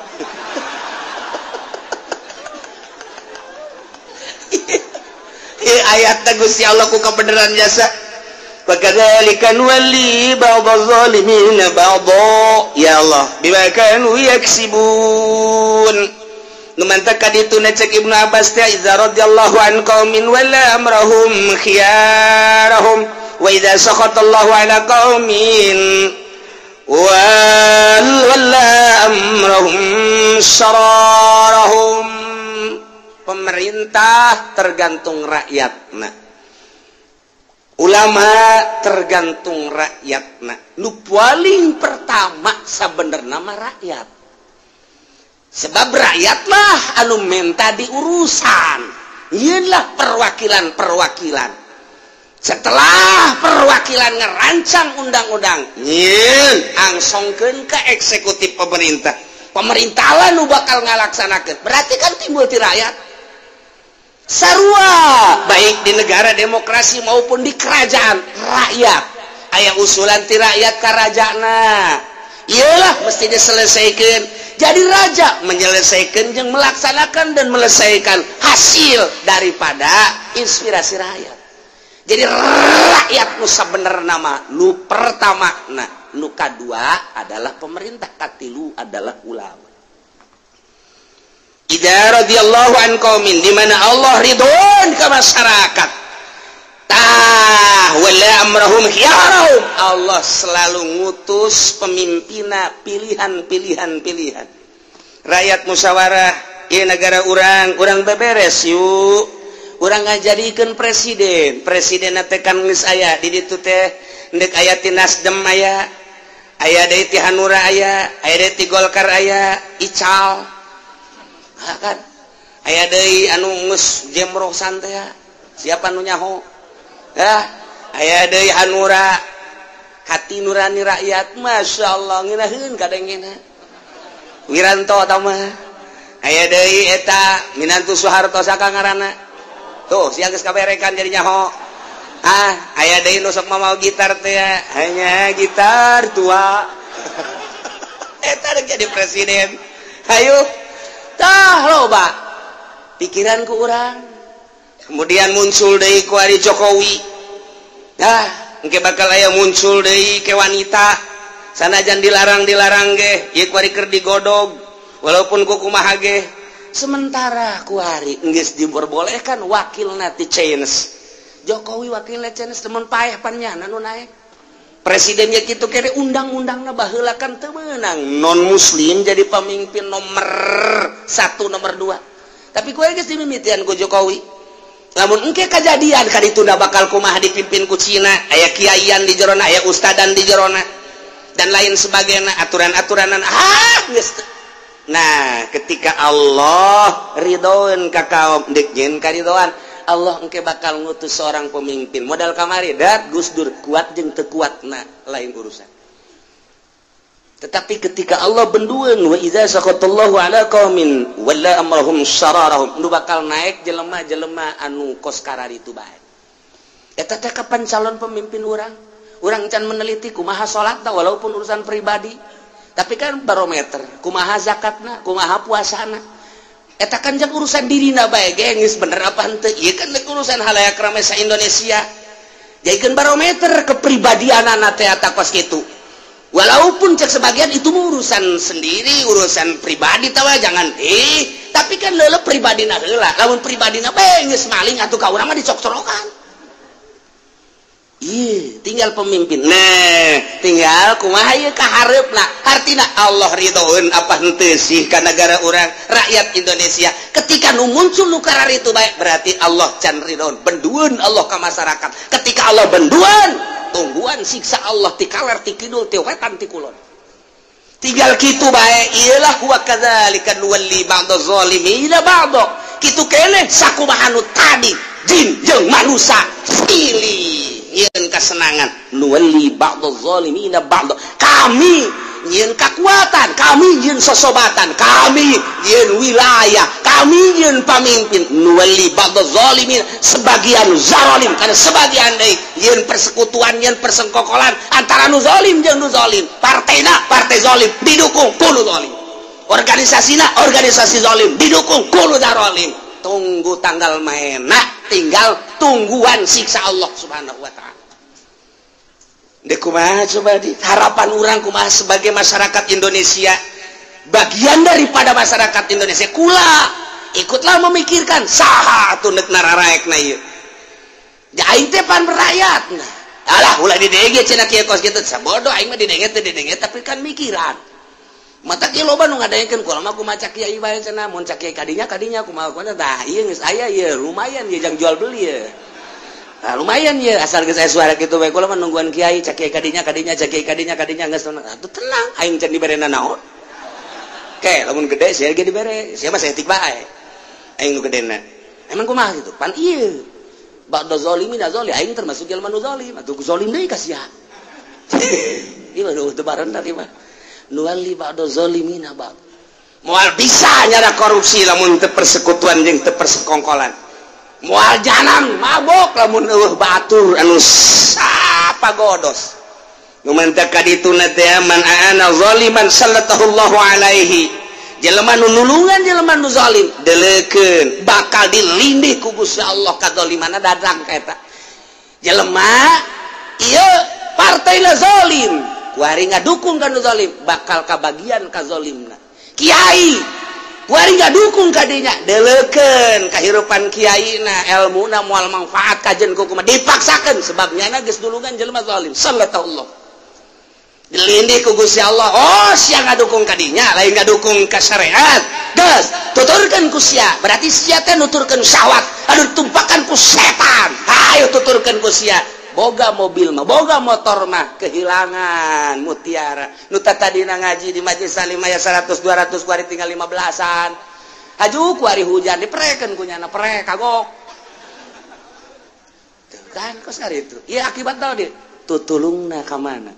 A: Ayat Gusti Allah ku kebenaran jasa. Fakadzalika nuwalli ba'dadh zalimina ba'dha. Ya Allah bima kanu yaksibun. Nu mantap ka ditu cek Ibnu Abbas teh idza radhiyallahu an qaumin wala amrahum khiyarahum wa idza sakhatallahu ala qaumin wala amrahum sararahum. Pemerintah tergantung rakyatna, ulama tergantung rakyatna. Nu paling pertama sabenerna mah rakyat, sebab rakyatlah anu menta diurusan, ieulah perwakilan-perwakilan. Setelah perwakilan ngerancang undang-undang, nyeun angsongkeun ka eksekutif pemerintah. Pemerintah lah nu bakal ngalaksanakeun. Berarti kan timbul ti rakyat. Sarua baik di negara demokrasi maupun di kerajaan rakyat aya usulan ti rakyat ka rajana, iyalah mesti diselesaikan. Jadi raja menyelesaikan jeung melaksanakan dan melesaikan hasil daripada inspirasi rakyat. Jadi rakyat nu sabenerna mah nu pertama, nah nu kadua adalah pemerintah, katilu adalah ulama. Idza radhiyallahu an qaumin, di mana Allah ridhoan ke masyarakat. Tah wala amrahum khiyarahum. Allah selalu ngutus pemimpinna pilihan-pilihan pilihan. Rakyat musyawarah, ieu negara urang, urang beberes yuk. Urang ngajadikeun presiden. Presidenna teh kan geus aya di ditu teh ndek aya ti Nasdem aya, aya deui ti Hanura aya, aya deui ti Golkar aya, Ical. Kan aya deui anu geus jemrosan teh siapa nu nyaho ya, aya deui Hanura hati nurani rakyat, masyaallah ngeunaheun kadengena Wiranto tah mah. Aya deui eta minantu Soeharto saka ngaranna tuh sia geus kaberekan jadi nyaho. Ah aya deui nu sok mamau gitar teh hanya gitar tua eta rek jadi presiden. Hayu tah loba pikiran ku urang. Kemudian muncul deui ku ari Jokowi. Dah engke bakal aya muncul deui ke wanita sanajan dilarang-dilarang ge ieu ku ari keur digodog walaupun ku kumaha ge. Sementara ku ari geus diperbolehkan wakilna ti Chinese. Jokowi wakilna Chinese temen paeh pan nyana nu naek. Presidennya kitu kere undang-undangna baheula kan teu meunang non muslim jadi pemimpin nomor 1 nomor 2. Tapi ku geus dimimitian ku Jokowi. Lamun engke kajadian ka ditunda bakal kumaha dipimpin ku Cina, aya kiaian di jerona, aya ustadan di jerona dan lain sebagainya, aturan-aturanan ah geus. Nah, ketika Allah ridhoeun ka kaum deuk nyeun karidoan, Allah engke bakal ngutus seorang pemimpin. Modal kamari dat Gus Dur kuat jeung teu kuatna lain urusan. Tetapi ketika Allah bendueun wa idza saqatallahu ala qaumin walla amrahum sararahum, nu bakal naik jelema-jelema anu kos kararitu bae. Eta teh kapan calon pemimpin urang? Urang can meneliti kumaha salatna walaupun urusan pribadi. Tapi kan barometer, kumaha zakatna, kumaha puasana. Eta kan jang urusan dirina bae ge geus bener apa henteu? Ieu kan urusan halayak rame sa Indonesia. Jadikeun barometer kepribadianana teh eta kos kitu. Walaupun cek sebagian itu urusan sendiri, urusan pribadi tawa jangan tapi kan leuleuh pribadina heula. Lamun pribadina bae geus maling atuh ka urang mah dicok-corokan. Ih, tinggal pemimpin. Nah, tinggal kumaha ieu ka hareupna. Artina Allah ridhoeun apa henteu sih ka nagara urang, rakyat Indonesia. Ketika nu muncul nu kararitu bae berarti Allah can ridhoeun. Bendueun Allah ka masyarakat. Ketika Allah bendueun, tungguan siksa Allah ti kaler ti kidul ti wetan ti kulon. Tinggal kitu bae, iyalah wa kadzalika nuwalli ba'dadh zalimina ba'dha. Kitu keneh sakumaha nu tadi jin jeung manusia pilih nyeun kasenangan nuwalli ba'dadh zalimina ba'dha. Kami nyieun kakuatan, kami nyieun sosobatan, kami nyieun wilayah, kami nyieun pamimpin. Nuwalli ba'dadz zalimin, sebagian zalim karena sebagian deui nyieun persekutuan, nyieun persengkokolan antara nu zalim jeung nu zalim. Partena partai zalim didukung ku nu zalim, organisasina organisasi zalim didukung ku nu zalim. Tunggu tanggal maena, tinggal tungguan siksa Allah Subhanahu wa taala. Dek kumaha coba di harapan urang kumaha sebagai masyarakat Indonesia, bagian daripada masyarakat Indonesia kula ikutlah memikirkan saha atuh neuk nararaekna ieu. Ja aing teh pan rakyat. Nah, alah ulah didenge cenah kieu kos kitu sabodo aing mah didenge teh didenge tapi kan mikiran. Mata kieu loba nu ngadengkeun kula mah kumaha cak kiai bae cenah mun cak kiai kadinya kadinya kumaha kumaha tah ieu geus aya ieu lumayan ieu jang jual beli ieu. Nah, lumayan ya asal geus aya suara kitu bae kula mah nungguan kiai cak kiai kadinya kadinya cak kiai kadinya kadinya geus atuh tenang aing can dibere naon. Ke lamun gede sia ge dibere sia mah saeutik bae aing nu gedena. Emang kumaha kitu? Pan ieu ba'da zalimin zalim aing termasuk jelema nu zalim atuh zalim deui ka sia. Ieu mah teu barendak ieu mah. Nuwalli ba'da zalimina ba'd. Moal bisa nyara korupsi lamun teu persekutuan jeung teu persekongkolan. Moal janang mabok lamun eueuh batur anu sapagodos. Nu mantak ka dituna teh man aana zaliman sallallahu alaihi. Jelema nu nulungan jelema nu zalim deleukeun bakal dilindih ku Gusti Allah kadzalimanna dadang ka eta. Jelema ieu partaina zalim kuari ngadukung ka nu zalim bakal kabagian ka zalimna. Kiai kuari ngadukung ka dinya deleukeun kahirupan kiaina elmuna moal manfaat kajen ku kumaha dipaksakeun sebab nyana geus nulungan jelema zalim sallallahu dilindih ku Gusti Allah. Oh sia ngadukung ka dinya lain ngadukung ka syariat geus tuturkeun ku sia berarti sia teh nuturkeun syahwat anu ditumpakan ku setan. Hayu tuturkeun ku sia boga mobil mah boga motor mah kehilangan mutiara nu tadina ngaji di majelis salim aya 100 200 kuari tinggal 15-an haju kuari hujan diprekeun ku nyana prek kagok tuh kan kos kari itu ieu akibat naon dieu tutulungna ka mana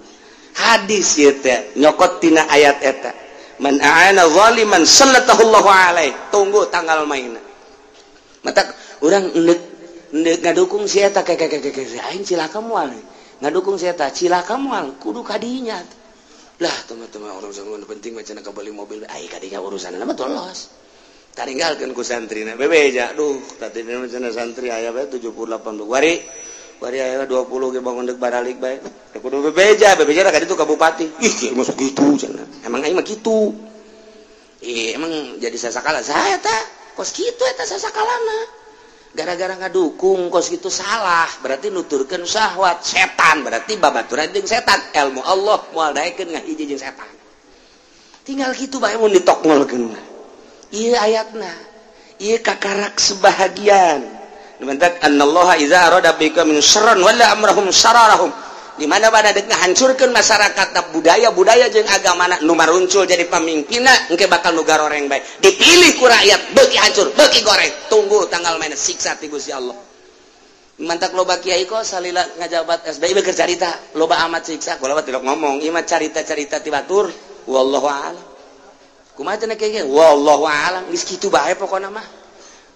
A: hadis ieu teh nyokot tina ayat eta man aana zaliman sallallahu alaihi tunggu tanggal maina mata urang endek ngadukung si eta kek aing cilaka moal ngadukung si eta cilaka moal kudu kadinya lah teman-teman urusan penting mah cenah kabeli mobil ai kadinya urusanna mah tolos taringgalkeun ku santrina bebeja duh tadina mah cenah santri aya bae 70 80 wari wari aya 20 ge bangun deuk baralik bae kudu bebeja bebeja ka ditu ka bupati ih masuk kitu cenah emang aing mah kitu ih emang jadi sasakala saya eta kos kitu eta sasakalana gara-gara ngadukung kos gitu salah berarti nuturkeun syahwat setan berarti babaturan jeung setan ilmu Allah moal daekeun ngahiji jeung setan tinggal kitu bae mun ditokngolkeun ieu ayatna ieu kakarak sebahagian nu mantak annallaha iza arada bikum min syarran wala amrahum syararahum di mana-mana dek ngahancurkeun masyarakat budaya-budaya jeung agamana nu maruncul jadi pamimpinna engke bakal nu garoreng bae dipilih ku rakyat beuki hancur beuki goreng tunggu tanggal mainna siksa ti Gusti Allah. Mantak loba kiai kok salila ngajabat SBY beukeun carita loba amat siksa kula mah tidak ngomong ieu mah carita-carita ti batur wallahu a'lam kumaha cenah kiai wallahu a'lam geus kitu bae pokona mah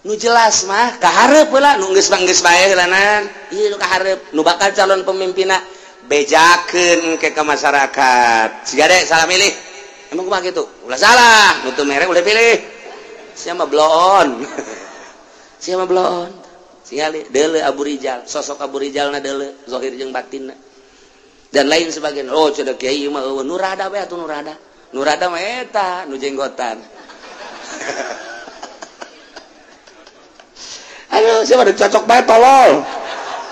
A: nu jelas mah kahareup heula nu geus mah geus bae heulanan ieu nu kahareup nu bakal calon pemimpinna bejakeun ke masyarakat siga deh salah milih emang kumaha kitu ulah salah nu teu mere ulah pilih sia mah bloon sia mah bloon singali deuleu Abu Rijal sosok Abu Rijalna deuleu zahir jeung batinna dan lain sebagainya. Oh cenah kiai mah eueuh nu rada bae atuh nu rada nu rada mah eta nu jenggotan aduh sia mah cocok bae tolol.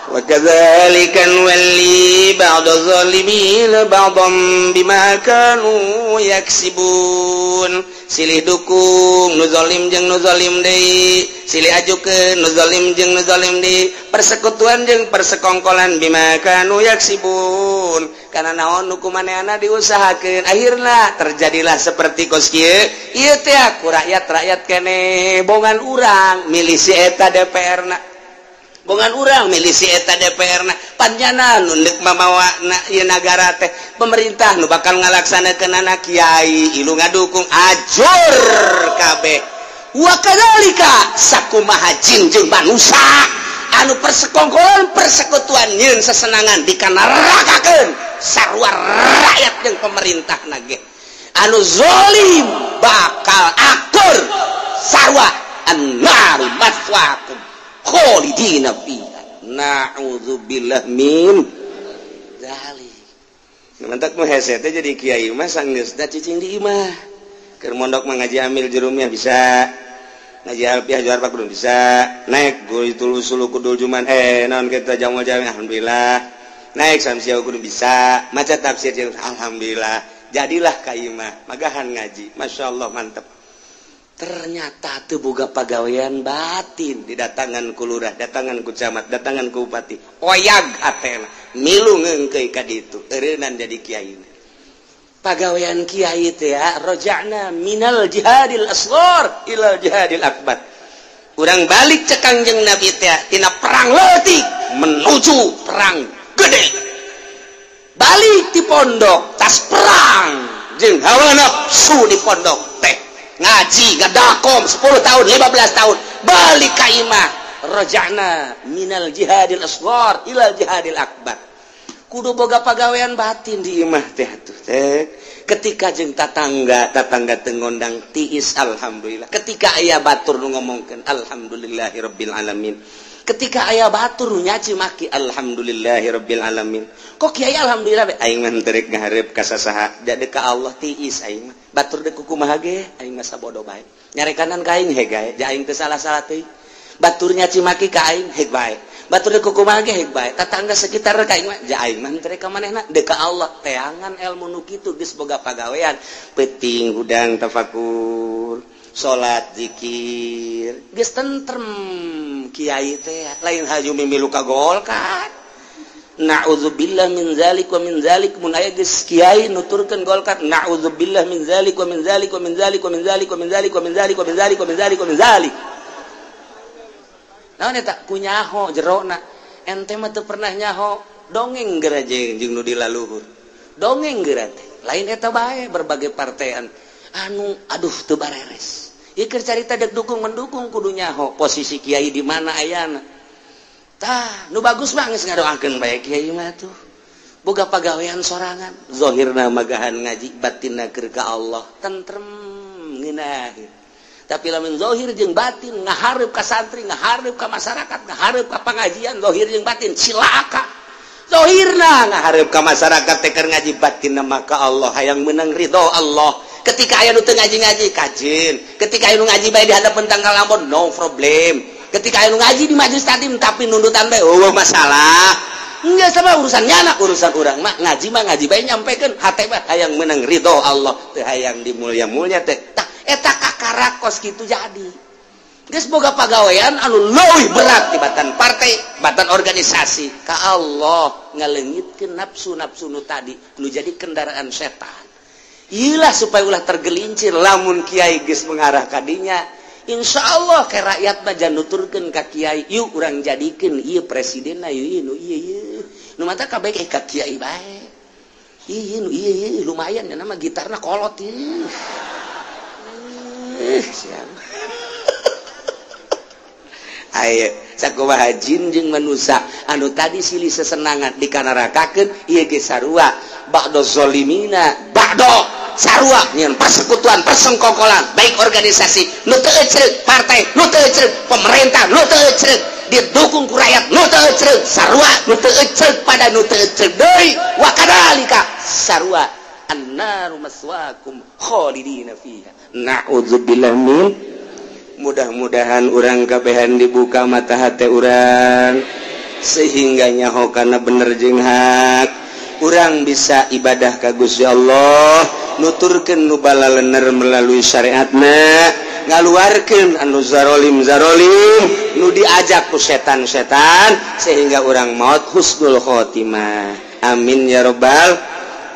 A: Wa kadzalika nuwalli ba'da zalimin ba'dam bima kanu yaksibun. Silih dukung nu zalim jeung nu zalim deui, silih ajukeun nu zalim jeung nu zalim deui, persekutuan jeung persekongkolan bima kanu yaksibun. Kana naon nu kumaneana diusahakeun akhirna terjadilah seperti kos kieu. Ieu teh ku rakyat-rakyat keneh bongan urang milih si eta DPR-na. Bongan urang milih si eta DPR na panjana nu deuk mamawa na ieu nagara teh pemerintah nu bakal ngalaksanakeunana kiai ilu ngadukung ajur kabeh. Wa kadzalika sakumaha jin jeung manusa anu persekongkolan persekutuan nyeun sesenangan dikanerakakeun sarua rakyat jeung pemerintah nage anu zalim bakal akur sarua annaru maswaakum khalidina fiha na'udzubillah min dzalik. Mantak mah hese teh jadi kiai mah sanggeusna cicing di imah keur mondok mah ngaji amil jurumiyah bisa ngaji alfiah juar pak belum bisa naik guritul usul kudul juman naon kita jamul jami alhamdulillah naik samsiah kudu bisa maca tafsir jeung alhamdulillah jadilah ka imah magahan ngaji masyaallah mantep. Ternyata teu boga pagawean batin didatangan ku lurah datangan ku camat datangan ku bupati oyag hatena milu ngeungkeui ka ditu eureunnan jadi kiai. Pagawean kiai teh ya roja'na minal jihadil asghar ilal jihadil akbar. Urang balik cek Kangjeng Nabi teh tina perang leutik menuju perang gede. Balik di pondok tas perang jeung hawa nafsu di pondok teh ngaji ngadakom 10 tahun 15 tahun balik ka imah roja'na minal jihadil asghar ilal jihadil akbar. Kudu boga pagawean batin di imah teh atuh teh ketika jeung tatangga tatangga teu ngondang tiis alhamdulillah ketika aya batur nu ngomongkeun alhamdulillahirabbil alamin ketika aya batur nu nyaci maki alhamdulillahirabbil alamin kok kiai alhamdulillah we aing mah teu rek ngahareup ka sasaha da ka Allah tiis aing mah batur deuk kumaha ge aing mah sabodo bae nyarekanan ka aing heg gae ja aing teu salah-salah teuing batur nyaci maki ka aing heg bae batur deuk kumaha ge heg bae tatangga sekitar ka aing mah ja aing mah teu rek ka manehna deuk ka Allah teangan ilmu nu kitu geus boga pagawean peuting hudang tafakur salat zikir geus tentrem kiai teh lain haju mimilu ka Golkar na'udzubillah min zalik wa min zalik mun aya geus kiai nuturkeun Golkar na'udzubillah min zalik wa min zalik wa min zalik wa min zalik wa min zalik wa min zalik wa min zalik wa min zalik wa min zalik. Naon eta kunyaho jerona ente mah teu pernah nyaho dongeng geura jeung nu di laluhur dongeng geura teh lain eta bae berbagai partean anu aduh teu bareres ieu keur carita dek dukung mendukung kudu nyaho posisi kiai di mana ayana tah nu bagus mah geus ngadoakeun bae kiai mah tuh boga pagawean sorangan zahirna magahan ngaji batinna keur ka Allah tentrem ngeunaheun. Tapi lamun zahir jeung batin ngahareup ka santri ngahareup ka masyarakat ngahareup ka pangajian zahir jeung batin cilaka zahirna ngahareup ka masyarakat teh keur ngaji batinna maka Allah hayang meunang ridho Allah. Ketika aya nu teu ngaji-ngaji kajin ketika aya nu ngaji bae di hadapan tanggal lamun no problem ketika aya nu ngaji di majelis taklim tapi nundutan bae eueuh masalah enggak sama urusan nyana urusan urang mah ngaji bae nyampekeun hate mah hayang meunang ridho Allah teu hayang dimulya-mulya teh tah eta kakara kos kitu jadi geus boga pagawean anu leuwih berat tibatan partai batan organisasi ka Allah ngaleungitkeun nafsu-nafsu nu tadi nu jadi kendaraan setan. Iyalah supaya ulah tergelincir lamun kiai geus mengarah ka dinya insyaallah ke rakyat mah jan nuturkeun ka kiai yuk urang jadikeun ieu presidenna ieu nu ieu ieu nu mata kabeh ka kiai bae ieu nu ieu ieu lumayan nya mah gitarna kolot ieu. Siap. Ayo sakumaha jin jeung manusa anu tadi silih sesenangan dikanarakakeun ieu ge sarua ba'do zalimina ba'do sarua nyeun persekutuan persengkokolan baik organisasi nu teu eceuk partai nu teu eceuk pemerintah nu teu eceuk didukung ku rakyat nu teu eceuk sarua nu teu eceuk pada nu teu eceuk deui wa kadzalika sarua annaru maswaakum khalidina fiha na'udzubillah min. Mudah-mudahan urang kabehan dibuka mata hati urang sehingga nyaho kana bener jeung hak urang bisa ibadah ka Gusti Allah nuturkeun nu balalener melalui syariatna ngaluarkeun anu zarolim zarolim nu diajak ku setan-setan sehingga urang maut husnul khotimah. Amin ya rabbal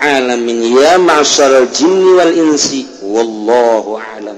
A: alamin ya ma'syaral jinni wal insi wallahu a'lam.